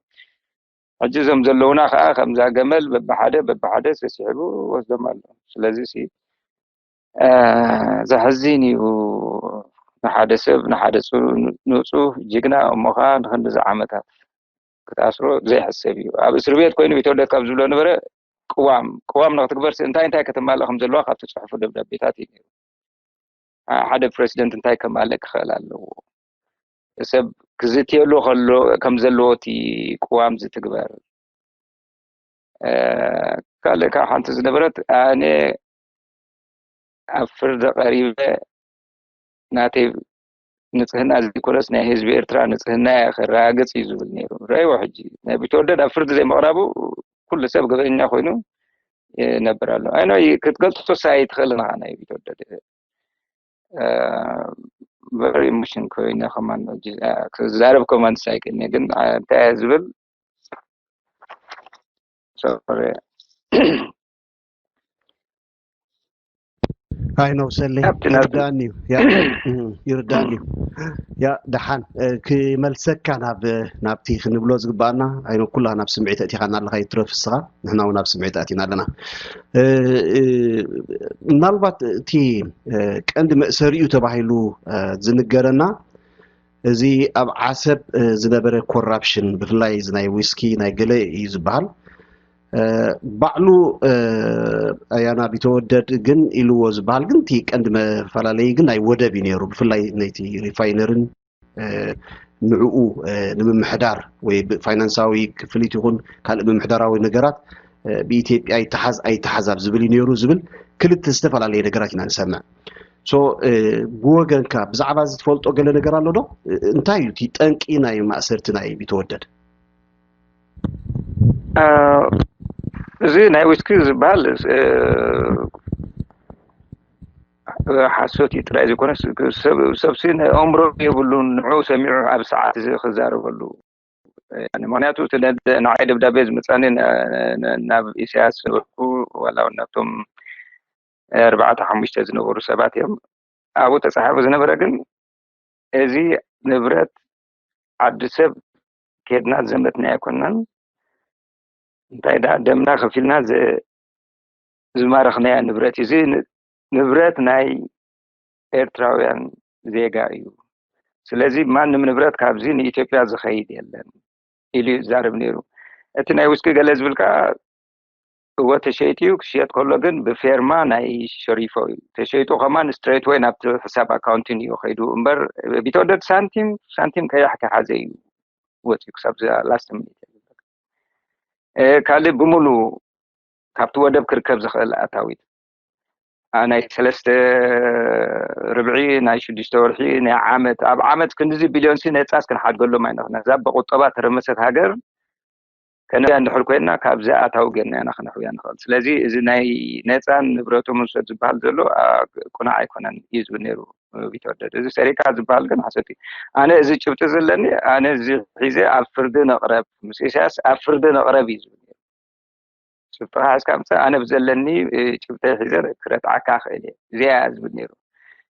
ሕጂ እዞም ዘለውና ከዓ ከምዛ ገመል በብሓደ በብሓደ ሰሲሕቡ ወስዶም ኣሎ። ስለዚ ሲ ዘሕዝን እዩ። ንሓደ ሰብ ንሓደ ንፁህ ጅግና እሞ ከዓ ንክንድዚ ዓመታት ክትኣስሮ ዘይሕሰብ እዩ። ኣብ እስር ቤት ኮይኑ ቢተወደድ ካብ ዝብሎ ነበረ ቅዋም ቅዋም ንክትግበር እንታይ እንታይ ከተማልእ ከም ዘለዋ ካብቲ ፅሑፉ ደብዳቤታት እዩ ነይሩ። ሓደ ፕሬዚደንት እንታይ ከማልእ ክኽእል ኣለዎ፣ ሰብ ክዝትየሉ ከሎ ከም ዘለዎ እቲ ቅዋም ዝትግበር። ካልእ ካብ ሓንቲ ዝነበረት ኣነ ኣብ ፍርዲ ቀሪበ ናተይ ንፅህና ዘይኮነስ ናይ ህዝቢ ኤርትራ ንፅህና ከረጋግፅ እዩ ዝብል ነይሩ። ረይዎ ሕጂ ናይ ቢተወደድ ኣብ ፍርዲ ዘይምቕራቡ ኩሉ ሰብ ገበኛ ኮይኑ ይነብር ኣሎ። ኣይ ክትገልፆ ሳይ ትኽእል ኢኻ ናይ ቢተወደድ very emotion ኮይነ ከማን ክዛረብ ከማን ሳይክል ግን እንታይ ዝብል ኣይ ነው ሰሌ ይርዳኒ እዩ ይርዳኒ እዩ። ያ ደሓን ክመልሰካ ናብ ናብቲ ክንብሎ ዝግባኣና ኣይ ነው ኩላ ናብ ስምዒት ኣእቲኻና ኣለኻ ይትረፍ እስኻ ንሕና እውን ናብ ስምዒት ኣእቲና ኣለና። ምናልባት እቲ ቀንዲ መእሰሪኡ ተባሂሉ ዝንገረና እዚ ኣብ ዓሰብ ዝነበረ ኮራፕሽን ብፍላይ እዚ ናይ ዊስኪ ናይ ገለ እዩ ዝበሃል ባዕሉ ኣያና ቢተወደድ ግን ኢልዎ ዝበሃል ግን እቲ ቀንዲ መፈላለይ ግን ናይ ወደብ እዩ ነይሩ ብፍላይ ነይቲ ሪፋይነርን ንዕኡ ንምምሕዳር ወይ ፋይናንሳዊ ክፍሊት ይኹን ካልእ ምምሕዳራዊ ነገራት ብኢትዮጵያ ይተሓዝ ኣይተሓዝ ኣብ ዝብል እዩ ነይሩ ዝብል ክልተ ዝተፈላለየ ነገራት ኢና ንሰምዕ። ብወገንካ ብዛዕባ እዚ ትፈልጦ ገለ ነገር ኣሎ ዶ? እንታይ እዩ እቲ ጠንቂ ናይ ማእሰርቲ ናይ ቢተወደድ? እዚ ናይ ዊስኪ ዝበሃል ሓሶት እዩ ጥራይ ዘይኮነስ ሰብሲ ናይ ኣእምሮ የብሉን ንዑ ሰሚዑ ኣብ ሰዓት እዚ ክዛረበሉ ምክንያቱ ንዓይ ደብዳቤ ዝመፃኒ ናብ ኢሳያስ ነበርኩ ዋላ ናብቶም ኣርባዕተ ሓሙሽተ ዝነበሩ ሰባት እዮም ኣብኡ ተፃሓፉ ዝነበረ ግን እዚ ንብረት ዓዲ ሰብ ከድና ዘመትና ኣይኮናን እንታይ ደኣ ደምና ከፊልና ዝማረኽናያ ንብረት እዩ። እዚ ንብረት ናይ ኤርትራውያን ዜጋ እዩ። ስለዚ ማንም ንብረት ካብዚ ንኢትዮጵያ ዝኸይድ የለን ኢሉ ይዛረብ ነይሩ። እቲ ናይ ውስኪ ገለ ዝብል ከዓ እወ ተሸይጡ እዩ ክሽየጥ ከሎ ግን ብፌርማ ናይ ሸሪፎ እዩ ተሸይጡ ከማን ስትሬት ወይ ናብቲ ሕሳብ ኣካውንቲን እዩ ከይዱ እምበር ቢተወደድ ሳንቲም ሳንቲም ቀያሕ ከሓዘ እዩ ወፂኡ ክሳብ ላስት ሚኒት ካልእ ብምሉ ካብቲ ወደብ ክርከብ ዝኽእል ኣታዊት ናይ ሰለስተ ርብዒ ናይ ሽዱሽተ ወርሒ ናይ ዓመት ኣብ ዓመት ክንድዚ ቢልዮንሲ ነፃስ ክንሓድገሎም ኣይንኽእል ነዛ ብቁጠባ ተረመሰት ሃገር ከነያ እንድሕር ኮይና ካብዚ ኣታዊ ገና ኢና ክነሕውያ ንኽእል ስለዚ እዚ ናይ ነፃን ንብረቶም ውሰድ ዝበሃል ዘሎ ቁናዕ ኣይኮነን እዩ ዝብል ነይሩ ቢተወደድ እዚ ሰሪቃ ዝበሃል ግን ሓሰት እዩ ኣነ እዚ ጭብጢ ዘለኒ ኣነ እዚ ሒዘ ኣብ ፍርዲ ንቕረብ ምስ ኢሳያስ ኣብ ፍርዲ ንቕረብ እዩ ዝብል ነይሩ ጭብጥኻ እስካ ምፅእ ኣነ ብዘለኒ ጭብጠይ ሒዘ ክረትዓካ ክእል እየ እዚኣ እያ ዝብል ነይሩ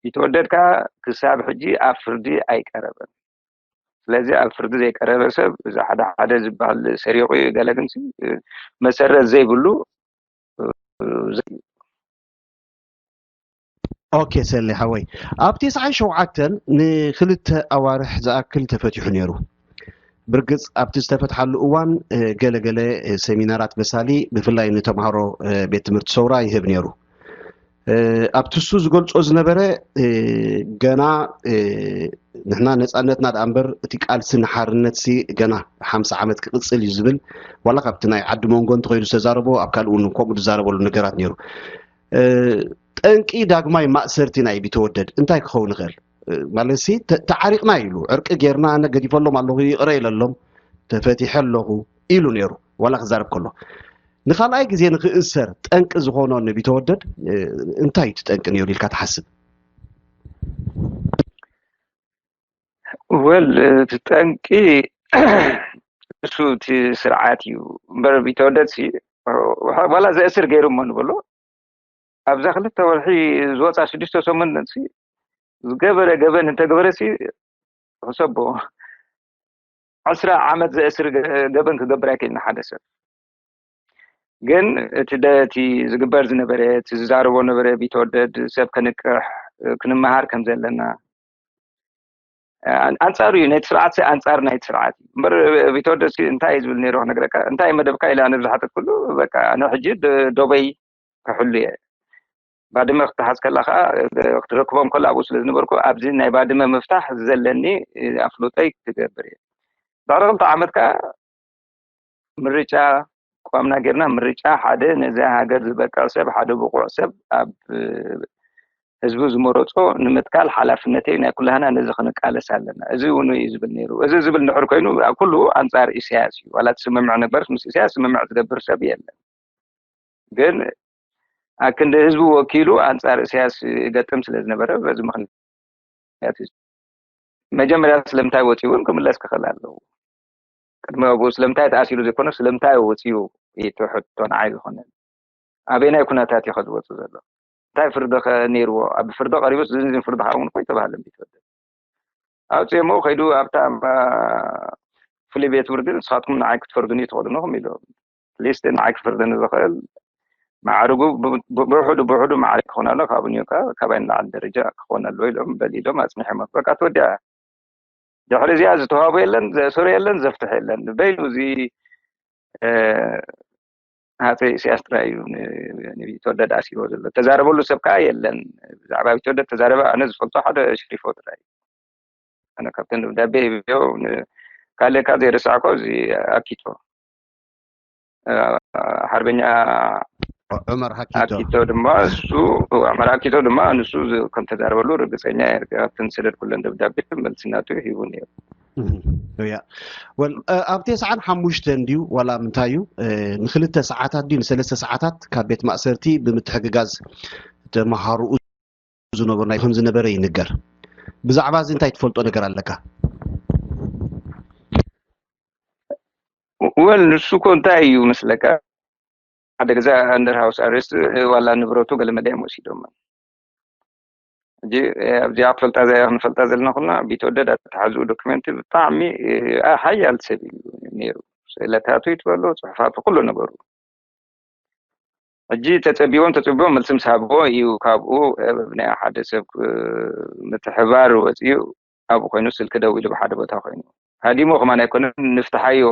ይተወደድ ከዓ ክሳብ ሕጂ ኣብ ፍርዲ ኣይቀረበን ስለዚ ኣብ ፍርዲ ዘይቀረበ ሰብ እዚ ሓደ ሓደ ዝበሃል ሰሪቑ እዩ ገለ ግን መሰረት ዘይብሉ ኦኬ ሰሌ ሓወይ ኣብ ቴስዓን ሸውዓተን ንክልተ ኣዋርሕ ዝኣክል ተፈቲሑ ነይሩ ብርግፅ ኣብቲ ዝተፈትሓሉ እዋን ገለገለ ሰሚናራት መሳሊ ብፍላይ ንተምሃሮ ቤት ትምህርቲ ሰውራ ይህብ ነይሩ ኣብቲ እሱ ዝገልፆ ዝነበረ ገና ንሕና ነፃነትና ደኣ እምበር እቲ ቃልሲ ንሓርነት ሲ ገና ሓምሳ ዓመት ክቅፅል እዩ ዝብል ዋላ ካብቲ ናይ ዓዲ መንጎ እንተኮይኑ ዝተዛረቦ ኣብ ካልእ እውን ከምኡ ዝዛረበሉ ነገራት ነይሩ ጠንቂ ዳግማይ ማእሰርቲ ናይ ቢተወደድ እንታይ ክኸውን ይኽእል ማለት ሲ ተዓሪቕና ኢሉ ዕርቂ ጌርና ኣነ ገዲፈሎም ኣለኹ ይቕረ ኢለሎም ተፈቲሐ ኣለኹ ኢሉ ነይሩ ዋላ ክዛረብ ከሎ ንኻልኣይ ግዜ ንክእሰር ጠንቂ ዝኾኖ ንቢተወደድ እንታይ እዩ ጠንቂ ነይሩ ኢልካ ትሓስብ ወል እቲ ጠንቂ እሱ እቲ ስርዓት እዩ እምበር ቢተወደድ ዋላ ዘእስር ገይሩ እሞ ንበሎ ኣብዛ ክልተ ወርሒ ዝወፃ ሽዱሽተ ሰሙን ዝገበረ ገበን እንተገበረ ሲ ክሰቦ ዕስራ ዓመት ዘእስር ገበን ክገብር ኣይክእልን ሓደ ሰብ ግን እቲ እቲ ዝግበር ዝነበረ እቲ ዝዛረቦ ነበረ ቢተወደድ ሰብ ከንቅሕ ክንመሃር ከም ዘለና ኣንፃር እዩ፣ ነቲ ስርዓት ኣንፃር ናይቲ ስርዓት እዩ እምበር። ቢተወደድ እንታይ እዩ ዝብል ነይሩ ክነግረካ? እንታይ መደብካ ኢላ ንብዝሓተት ኩሉ በቃ ኣነ ሕጂ ደበይ ክሕሉ እየ። ባድመ ክትሓዝ ከላ ከዓ ክትረክቦም ከሎ ኣብኡ ስለ ዝነበርኩ ኣብዚ ናይ ባድመ ምፍታሕ ዘለኒ ኣፍልጦይ ክገብር እየ። ድሕሪ ክልተ ዓመት ከዓ ምርጫ ቋምና ጌርና ምርጫ ሓደ ነዚ ሃገር ዝበቅዕ ሰብ ሓደ ብቁዕ ሰብ ኣብ ህዝቡ ዝመረፆ ንምትካል ሓላፍነተይ ናይ ኩላህና ነዚ ክንቃለስ ኣለና። እዚ እውን እዩ ዝብል ነይሩ። እዚ ዝብል እንድሕር ኮይኑ ኣብ ኩሉ ኣንፃር ኢሳያስ እዩ። ዋላ ትስምምዕ ነበርስ ምስ ኢሳያስ ስምምዕ ዝገብር ሰብ የለን። ግን ኣክንዲ ህዝቡ ወኪሉ ኣንፃር ኢሳያስ ይገጥም ስለ ዝነበረ በዚ ምክንያት እዩ። መጀመርያ ስለምንታይ ወፂኡ እውን ክምለስ ክኽእል ኣለዎ። ቅድሚ ኣብኡ ስለምንታይ ተኣሲሩ ዘይኮነ ስለምንታይ ወፂኡ እዩ እቲ ሕቶ ንዓይ ዝኾነ። ኣበየናይ ኩነታት እዩ ከዝወፁ ዘሎ? እንታይ ፍርዲ ከ ነይርዎ? ኣብ ፍርዲ ቀሪቡስ ዝንዝን ፍርዲ ከዓ እውን እኮ ይተባሃለ ቢትወደድ ኣውፅኦሞ ከይዱ ኣብታ ፍሉይ ቤት ፍርዲ ንስኻትኩም ንዓይ ክትፈርዱኒ ትኽእሉ ኢኹም ኢሉ ሊስት ንዓይ ክፈርደኒ ዝኽእል ማዕርጉ ብውሕዱ ብውሕዱ ማዕርግ ክኾን ኣሎ። ካብኡ ኒዮካ ካባይ ንላዕሊ ደረጃ ክኾን ኣለዎ ኢሎም በል ኢሎም ኣፅኒሖሞ። በቃ ተወዲኣ። ድሕሪ እዚኣ ዝተዋህቦ የለን፣ ዘእሰሮ የለን፣ ዘፍትሕ የለን። በይኑ እዚ ሃፀይ ኢሳያስ ጥራይ እዩ ንቢትወደድ ኣሲርዎ ዘሎ። ተዛረበሉ ሰብ ከዓ የለን። ብዛዕባ ቢትወደድ ተዛረበ ኣነ ዝፈልጦ ሓደ ሽሪፎ ጥራይ እዩ። ኣነ ካብተን ደብዳቤ ሂበዮ ካልእካ ዘይረሳዕኮ እዚ ኣኪቶ ሓርበኛ ዑመር ሃኪቶ ኣኪቶ ድማ እሱ ዑመር ኣኪቶ ድማ ንሱ ከም ተዛረበሉ ርግፀኛ እየ። ካብተን ዝሰደድኩለን ደብዳቤ መልሲ ናቱ ሂቡ ነይሩ። ያ ወል ኣብ ቴስዓን ሓሙሽተን ድዩ ዋላ ምንታይ እዩ ንክልተ ሰዓታት ድዩ ንሰለስተ ሰዓታት ካብ ቤት ማእሰርቲ ብምትሕግጋዝ ተምሃርኡ ዝነበሩ ናይ ከም ዝነበረ ይንገር። ብዛዕባ እዚ እንታይ ትፈልጦ ነገር ኣለካ? ወል ንሱ እኮ እንታይ እዩ መስለካ ሓደ ገዛ under house arrest ዋላ ንብረቱ ገለ መለ እዮም ወሲዶም። ሕጂ ኣብዚኣ ክፈልጣ እዚኣ ክንፈልጣ ዘለና ኩልና ቢትወደድ ኣተሓዝኡ ዶክመንት ብጣዕሚ ሓያል ሰብ እዩ ነይሩ። ስእለታቱ ይትበሎ ጽሑፋቱ ኩሉ ነገሩ ሕጂ ተጸቢቦም ተጸቢቦም መልሲ ምስ ሃብዎ እዩ ካብኡ ናይ ሓደ ሰብ ምትሕባር ወፂኡ ኣብኡ ኮይኑ ስልኪ ደው ኢሉ ብሓደ ቦታ ኮይኑ ሃዲሞ ከማን ኣይኮነን ንፍትሓዮ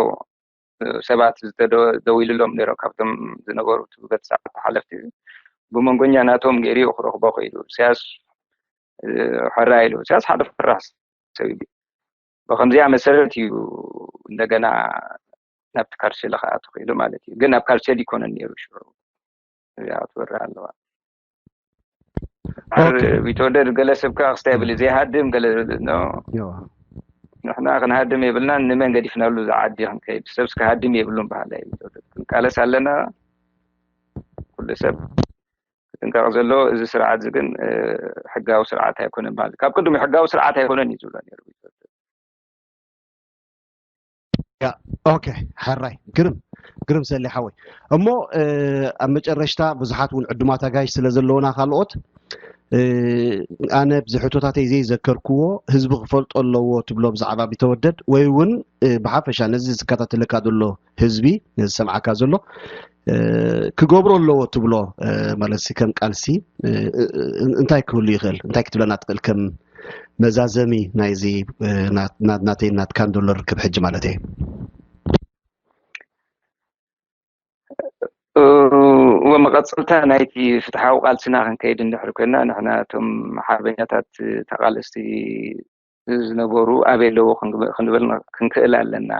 ሰባት ዝተደዊልሎም ነይሮም ካብቶም ዝነበሩ በቲ ሰዓት ሓለፍቲ ብመንጎኛ ናቶም ገይሩ ክረኽቦ ክኢሉ። ኢሳያስ ሕራ ኢሉ። ኢሳያስ ሓደ ፈራሕ ሰብ እዩ። ብከምዚኣ መሰረት እዩ እንደገና ናብቲ ካርሴል ክኣቱ ክኢሉ ማለት እዩ። ግን ኣብ ካርሴል ይኮነን ነይሩ ሽዑ እዚኣ ትበርህ ኣለዋ። ቢተወደድ ገለ ሰብ ከዓ ክስታይ ብል ዘይሃድም ገለ ንሕና ክንሃድም የብልናን ንመን ገዲፍናሉ ዝዓዲ ክንከይድ ሰብስ ክሃድም የብሉን ባህላ እዩ። ክንቃለስ ኣለና። ኩሉ ሰብ ክጥንቀቕ ዘለዎ እዚ ስርዓት እዚ ግን ሕጋዊ ስርዓት ኣይኮነን ማለት ካብ ቅድሚ ሕጋዊ ስርዓት ኣይኮነን እዩ ዝብሎ ነይሩ። ኦኬ ሕራይ ግርም ግርም ሰሊ ሓወይ እሞ ኣብ መጨረሽታ ብዙሓት እውን ዕዱማት ኣጋይሽ ስለ ዘለውና ካልኦት ኣነ ብዝሕቶታተይ ዘይዘከርክዎ ህዝቢ ክፈልጦ ኣለዎ ትብሎ ብዛዕባ ቢተወደድ ወይ እውን ብሓፈሻ ነዚ ዝከታተለካ ዘሎ ህዝቢ ነዚ ሰምዓካ ዘሎ ክገብሮ ኣለዎ ትብሎ ማለት ከም ቃልሲ እንታይ ክህሉ ይኽእል እንታይ ክትብለና ትኽእል ከም መዛዘሚ ናይዚ ናተይ ናትካን ዘሎ ርክብ ሕጂ ማለት እየ ወመቐፀልታ ናይቲ ፍትሓዊ ቃልስና ክንከይድ እንድሕር ኮይና ንሕና እቶም ሓርበኛታት ተቃለስቲ ዝነበሩ ኣበይ ኣለዉ ክንብል ክንክእል ኣለና።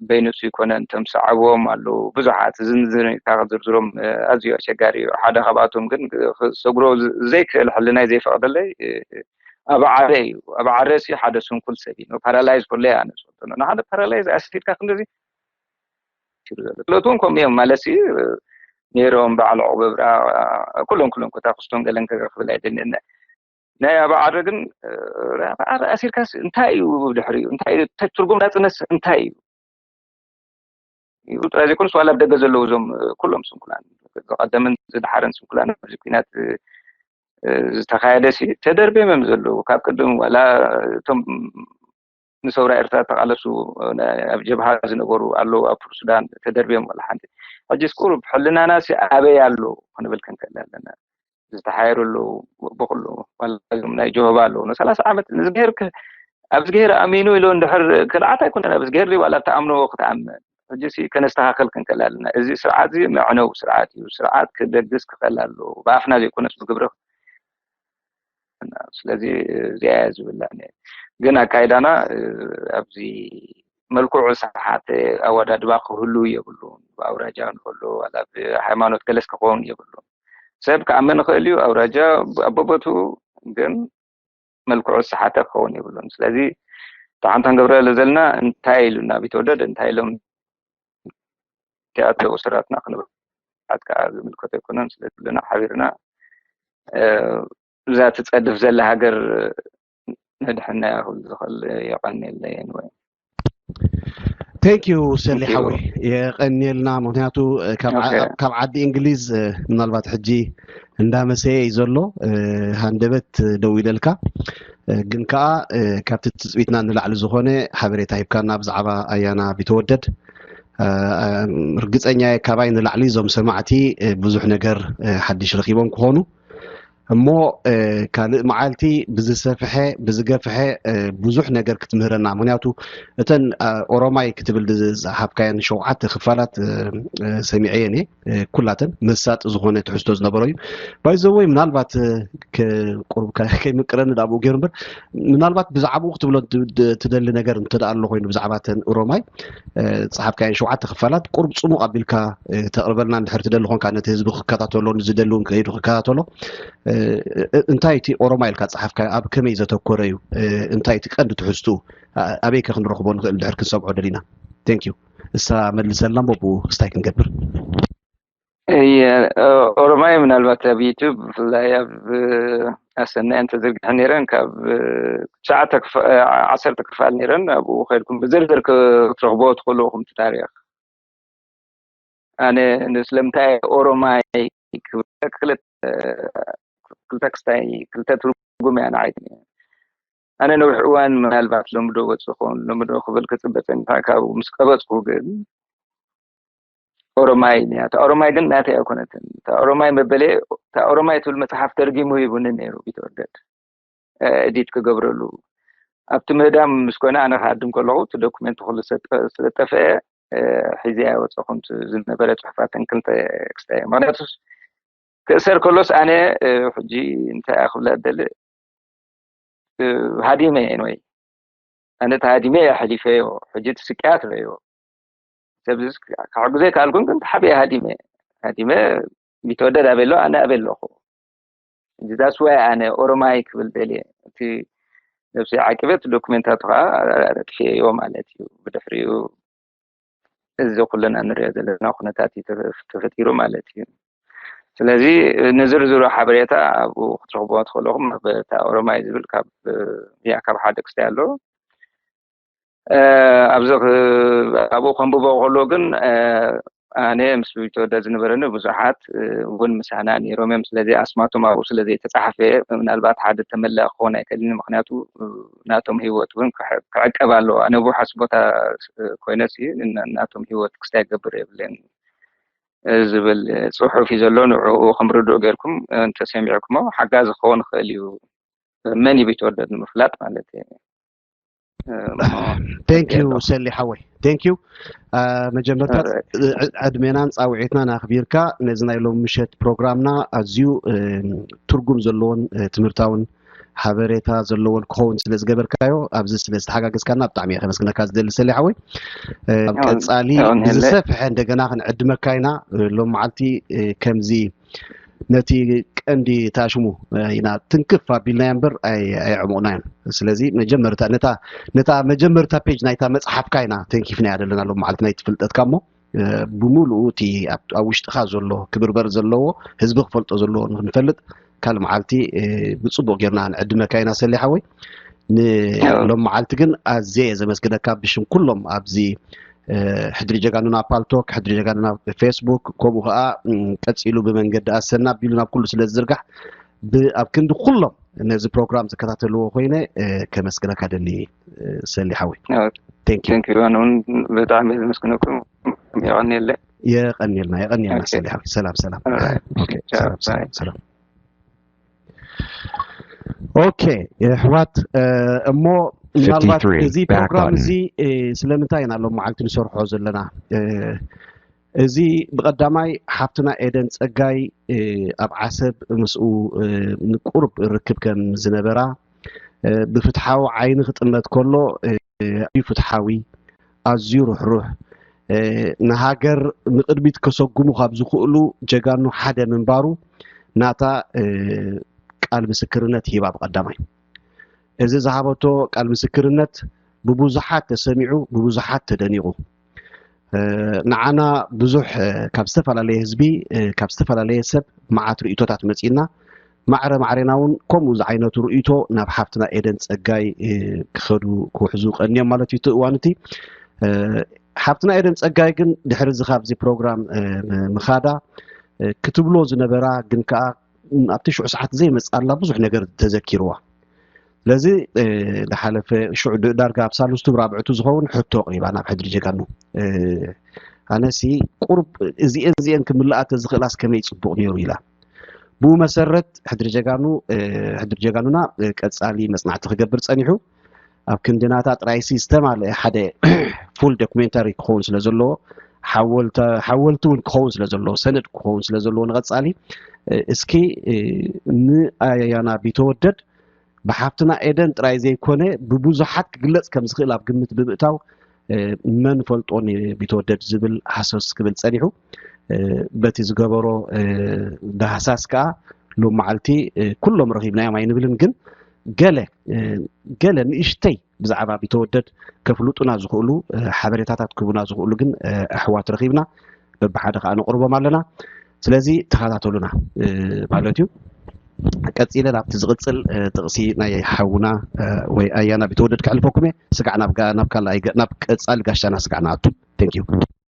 በይንሱ ይኮነ እንቶም ሰዓብዎም ኣለዉ ብዙሓት ዝንዝርካ ዝርዝሮም ኣዝዩ ኣሸጋሪ እዩ። ሓደ ካብኣቶም ግን ሰግሮ ዘይክእል ሕልናይ ዘይፈቅደለይ ኣብ ዓረ እዩ። ኣብ ዓረ ሲ ሓደ ስንኩል ሰብ እዩ ፓራላይዝ ኮለይ ኣነ ዝፈልጦ ንሓደ ፓራላይዝ ኣስፊድካ ክንደዚ ክለቱ እውን ከምኡ እዮም ማለት ነይሮም በዓል ዕቁበ ብርሃ ኩሎም ኩሎም ኮታ ክስቶም ገለን ክብል ኣይደልን ናይ ኣባዓረ ግን ኣባዓረ ኣሲርካስ እንታይ እዩ ድሕሪ እዩ እንታይ ትርጉም ናፅነስ እንታይ እዩ ይብሉ ጥራይ ዘይኮኑስ ዋላ ኣብ ደገ ዘለዉ እዞም ኩሎም ስንኩላን ዝቀደምን ዝደሓረን ስንኩላን ኣብዚ ኩናት ዝተካየደ ሲ ተደርቤም እዮም ዘለዉ ካብ ቅድም ዋላ እቶም ንሰውራ ኤርትራ ተቃለሱ ኣብ ጀብሃ ዝነበሩ ኣለዉ ኣብ ሱዳን ተደርብዮም ወላ ሓንቲ ሕጂስ ቁሩብ ሕልናና ሲ ኣበይ ኣሎ ክንብል ክንክእል ኣለና ዝተሓየሩ ኣለዉ ብኩሉ ዋላ እዞም ናይ ጀሆባ ኣለዉ ንሰላሳ ዓመት ንዝገርክ ኣብዝግሄር ኣሚኑ ኢሉ እንድሕር ክልዓት ኣይኮነን። ኣብዝግሄር ዋላ እተኣምንዎ ክትኣምን ሕጂ ሲ ከነስተኻኸል ክንክእል ኣለና። እዚ ስርዓት እዚ መዕነው ስርዓት እዩ። ስርዓት ክደግስ ክኽእል ኣለዎ። ብኣፍና ዘይኮነስ ብግብሪ። ስለዚ እዚኣ እያ ዝብላ። ግን ኣካይዳና ኣብዚ መልክዑ ሰሓተ ኣወዳድባ ክህሉ የብሉን። ብኣውራጃ ንክህሉ ዋላ ብሃይማኖት ገለስ ክኸውን የብሉን። ሰብ ክኣምን ይኽእል እዩ። ኣውራጃ ኣቦቦቱ ግን መልክዑ ዝሰሓተ ክኸውን የብሉን። ስለዚ ተሓንታን ገብረ ዘለና እንታይ ኢሉና ቢትወደድ እንታይ ኢሎም እቲኣተው ስራትና ክንብዓት ከዓ ዝምልከቶ ኣይኮነን። ስለዚ ዘለና ሓቢርና እዛ ትፀድፍ ዘላ ሃገር ነድሕና ክብል ዝኽእል። የቐንየለይ ወይ ቴንክ ዩ ሰሊ ሓወይ፣ የቐንየልና። ምክንያቱ ካብ ዓዲ እንግሊዝ ምናልባት ሕጂ እንዳመሰየ እዩ ዘሎ፣ ሃንደበት ደው ኢለልካ። ግን ከዓ ካብቲ ትፅቢትና ንላዕሊ ዝኾነ ሓበሬታ ሂብካና ብዛዕባ ኣያና ቢተወደድ። ርግፀኛ እየ ካባይ ንላዕሊ እዞም ሰማዕቲ ብዙሕ ነገር ሓድሽ ረኪቦም ክኾኑ። እሞ ካልእ መዓልቲ ብዝሰፍሐ ብዝገፍሐ ብዙሕ ነገር ክትምህረና። ምክንያቱ እተን ኦሮማይ ክትብል ዝሃብካየን ሸውዓተ ክፋላት ሰሚዐየን እየ። ኩላተን መሳጢ ዝኾነ ትሕዝቶ ዝነበሮ እዩ። ባይዘወይ ምናልባት ቁሩብ ከይምቅረኒ ዳብኡ ገይሩ እምበር፣ ምናልባት ብዛዕባኡ ክትብሎ ትደሊ ነገር እንተደኣ ኣሎ ኮይኑ ብዛዕባ ተን ኦሮማይ ዝፀሓፍካየን ሸውዓተ ክፋላት ቁሩብ ፅሙቕ ኣቢልካ ተቕርበልና እንድሕር ትደሊ ኮንካ፣ ነቲ ህዝቢ ክከታተሎ ንዝደሊ እውን ከይዱ ክከታተሎ። እንታይ እቲ ኦሮማይ ኢልካ ዝፀሓፍካዮ ኣብ ከመይ ዘተኮረ እዩ? እንታይ እቲ ቀንዲ ትሕዝትኡ? ኣበይ ከ ክንረኽቦ ንኽእል ድሕር ክንሰምዖ ደሊና? ቴንክ ዩ። እሳ መልሰልና እሞ ብኡ ክስታይ ክንገብር። እየ ኦሮማይ ምናልባት ኣብ ዩቱብ ብፍላይ ኣብ ኣሰናይ እንተዝርግሐ ነይረን ካብ ትሽዓተ ዓሰርተ ክፋል ነይረን። ኣብኡ ከድኩም ብዝርዝር ክትረኽቦ ትኽእሉ ኢኹም እቲ ታሪክ። ኣነ ስለምንታይ ኦሮማይ ክልተ ክስታይ ክልተ ትርጉም እያ ንዓይ። ኣነ ነዊሕ እዋን ምናልባት ሎሚ ዶ ወፅእ ክኸውን ሎሚ ዶ ክብል ክፅበ ፀኒሐ። ካብኡ ምስ ቀበፅኩ ግን ኦሮማይ እያ። እታ ኦሮማይ ግን ናተይ ኣይኮነትን። እታ ኦሮማይ መበለየ እታ ኦሮማይ ትብል መፅሓፍ ተርጊሙ ሂቡኒ ነይሩ ቢተወደድ ኤዲት ክገብረሉ። ኣብቲ ምህዳም ምስ ኮነ ኣነ ክሃድም ከለኹ እቲ ዶኩሜንት ኩሉ ስለጠፍአ ሒዘያ ወፀኹ። ዝነበረ ፅሑፋትን ክልተ ክስታይ። ምክንያቱ ክእሰር ከሎስ ኣነ ሕጂ እንታይ ክብላ ደሊ ሃዲመ እየ ወይ ኣነ ተሃዲመ እየ ሕሊፈዮ። ሕጂ ትስቅያ ትበዮ ሰብ ክሕግዘ ካልኩን ግን ተሓቢአ ሃዲመ ሃዲመ ቢተወደድ ኣበሎ ኣነ ኣበለኹ። ሕጂ that's why ኣነ ኦሮማይ ክብል ደልየ። እቲ ነብሲ ዓቂበት ዶኩሜንታቱ ከዓ ኣጥፍኤዮ ማለት እዩ። ብድሕሪኡ እዚ ኩልና ንሪኦ ዘለና ኩነታት እዩ ተፈጢሩ ማለት እዩ። ስለዚ ንዝርዝሩ ሓበሬታ ኣብኡ ክትረኽብዎ ትኽእሉ ኢኹም። እታ ኦሮማይ ዝብል ካብ ያ ካብ ሓደ ክስታይ ኣሎ። ኣብዚ ኣብኡ ከንብቦ ከሎ ግን ኣነ ምስ ቢተወደድ ዝነበረኒ ብዙሓት እውን ምሳና ነይሮም እዮም። ስለዚ ኣስማቶም ኣብኡ ስለ ዘይተፃሓፈ ምናልባት ሓደ ተመላእ ክኸውን ኣይክእልን። ምክንያቱ ናቶም ህይወት እውን ክዕቀብ ኣለዎ። ኣነ ብውሓስ ቦታ ኮይነ ናቶም ህይወት ክስታይ ክገብር የብለይን ዝብል ፅሑፍ እዩ ዘሎ። ንዕኡ ከም ርዱእ ጌርኩም እንተሰሚዕኩሞ ሓጋዚ ክኸውን ይኽእል እዩ። መን እዩ ቢተወደድ ንምፍላጥ ማለት እዩ። ቴንክ ዩ ሰሊ ሓወይ፣ ቴንክ ዩ። መጀመርታ ዕድሜናን ፃውዒትናን ኣኽቢርካ ነዚ ናይ ሎም ምሸት ፕሮግራምና ኣዝዩ ትርጉም ዘለዎን ትምህርታውን ሓበሬታ ዘለዎን ክኸውን ስለ ዝገበርካዮ ኣብዚ ስለ ዝተሓጋገዝካና ብጣዕሚ እየ ከመስግነካ ዝደሊ ሰሊ ሓወይ። ኣብ ቀፃሊ ብዝሰፍሐ እንደገና ክንዕድመካ ኢና። ሎም መዓልቲ ከምዚ ነቲ ቀንዲ ታሽሙ ኢና ትንክፍ ኣቢልናዮ እምበር ኣየዕሙቕናዮን። ስለዚ መጀመርታ ነታ ነታ መጀመርታ ፔጅ ናይታ መፅሓፍካ ኢና ተንኪፍናያ ዘለና ሎም መዓልቲ ናይቲ ፍልጠትካ እሞ ብምሉኡ እቲ ኣብ ውሽጥኻ ዘሎ ክብርበር ዘለዎ ህዝቢ ክፈልጦ ዘለዎ ንክንፈልጥ ካልእ መዓልቲ ብፅቡቅ ጌርና ንዕድመካ ኢና ሰሊ ሓወይ። ንሎም መዓልቲ ግን ኣዝየ እየ ዘመስግነካ ብሽም ኩሎም ኣብዚ ሕድሪ ጀጋኑና ፓልቶክ፣ ሕድሪ ጀጋኑና ፌስቡክ፣ ከምኡ ከዓ ቀፂሉ ብመንገዲ ኣሰና ኣቢሉ ናብ ኩሉ ስለ ዝዝርጋሕ ኣብ ክንዲ ኩሎም ነዚ ፕሮግራም ዝከታተልዎ ኮይነ ከመስግነካ ደሊ ሰሊ ሓወይ። ቴንክ ዩ። ኣነ እውን ብጣዕሚ ዘመስግነኩም። የቐንየለ። የቐንየልና፣ የቐንየልና ሰሊ ሓወይ። ሰላም ሰላም። ሰላም ሰላም ሰላም። ኦኬ ኣሕዋት እሞ ምናልባት fifty-three, እዚ back ፕሮግራም button. እዚ እ፣ ስለምንታይ ኢና ሎም መዓልቲ ንሰርሖ ዘለና? እ፣ እዚ ብቐዳማይ ሓፍትና ኤደን ጸጋይ እ፣ ኣብ ዓሰብ ምስኡ እ፣ ንቁሩብ ርክብ ከም ዝነበራ እ፣ ብፍትሓዊ ዓይኒ ክጥመት ከሎ እ፣ ኣዝዩ ፍትሓዊ፣ ኣዝዩ ርሕሩሕ፣ እ፣ ንሃገር ንቕድሚት ከሰጉሙ ካብ ዝኽእሉ ጀጋኑ ሓደ ምንባሩ ናታ እ፣ ቃል ምስክርነት ሂባ ብቐዳማይ። እዚ ዝሃበቶ ቃል ምስክርነት ብብዙሓት ተሰሚዑ፣ ብብዙሓት ተደኒቑ። እ፣ ንዓና ብዙሕ እ፣ ካብ ዝተፈላለየ ህዝቢ እ፣ ካብ ዝተፈላለየ ሰብ መዓት ርእይቶታት መጺእና፣ ማዕረ ማዕሬና እውን ከምኡ ዝዓይነቱ ርእይቶ ናብ ሓፍትና ኤደን ጸጋይ እ፣ ክኸዱ ክውሕዙ ቀንዮም ማለት እዩ እቲ እዋን እቲ። እ፣ ሓፍትና ኤደን ጸጋይ ግን ድሕሪ እዚ ካብዚ ፕሮግራም እ፣ ም- ምኻዳ እ፣ ክትብሎ ዝነበራ ግን ከኣ ኣብቲ ሽዑ ሰዓት ዘይመጽኣላ ብዙሕ ነገር ተዘኪርዋ። ስለዚ እ፣ ዝሓለፈ ሽዑ ድ- ዳርጋ ኣብ ሳልስቱ ራብዕቱ ዝኸውን ሕቶ ኣቕሪባ ናብ ሕድሪ ጀጋኑ። እ፣ ኣነሲ ቁሩብ እዚኤን እዚኤን ክምልኣ ተዝኽእላስ ከመይ ጽቡቕ ነይሩ ኢላ። ብኡ መሰረት ሕድሪ ጀጋኑ እ፣ ሕድሪ ጀጋኑና እ፣ ቀጻሊ መጽናዕቲ ክገብር ጸኒሑ። ኣብ ክንዲ ናታ ጥራይ ዝተማልአ ሓደ ፉል ዶኩሜንታሪ ክኸውን ስለ ዘለዎ፣ ሓወልተ- ሓወልቲ እውን ክኸውን ስለ ዘለዎ፣ ሰነድ ክኸውን ስለ ዘለዎ ንቐጻሊ እ፣ እስኪ እ፣ ንኣያና ቢተወደድ ብሓፍትና ኤደን ጥራይ ዘይኮነ ብብዙሓት ክግለጽ ከም ዝኽእል ኣብ ግምት ብምእታው እ፣ መን ፈልጦ ንቢተወደድ ዝብል ሃሰስ ክብል ጸኒሑ። እ፣ በቲ ዝገበሮ እ፣ ዳህሳስ ከኣ ሎም መዓልቲ እ፣ ኩሎም ረኺብናዮም ኣይንብልን፣ ግን ገለ እ፣ ገለ ንእሽተይ ብዛዕባ ቢተወደድ ከፍልጡና ዝኽእሉ እ፣ ሓበሬታታት ክህቡና ዝኽእሉ ግን እ፣ ኣሕዋት ረኺብና በብሓደ ከኣ ነቕርቦም ኣለና። ስለዚ ተኸታተሉና እ፣ ማለት እዩ። ቀጺለ ናብቲ ዝቕጽል እ፣ ጥቕሲ ናይ ሓውና እ፣ ወይ ኣያና ቢተወደድ ከሕልፈኩም እየ። ስጋዕ ናብ ጋ- ናብ ካልኣይ ገ- ናብ ቀጻሊ ጋሻና ስጋዕ ንኣቱ። Thank you።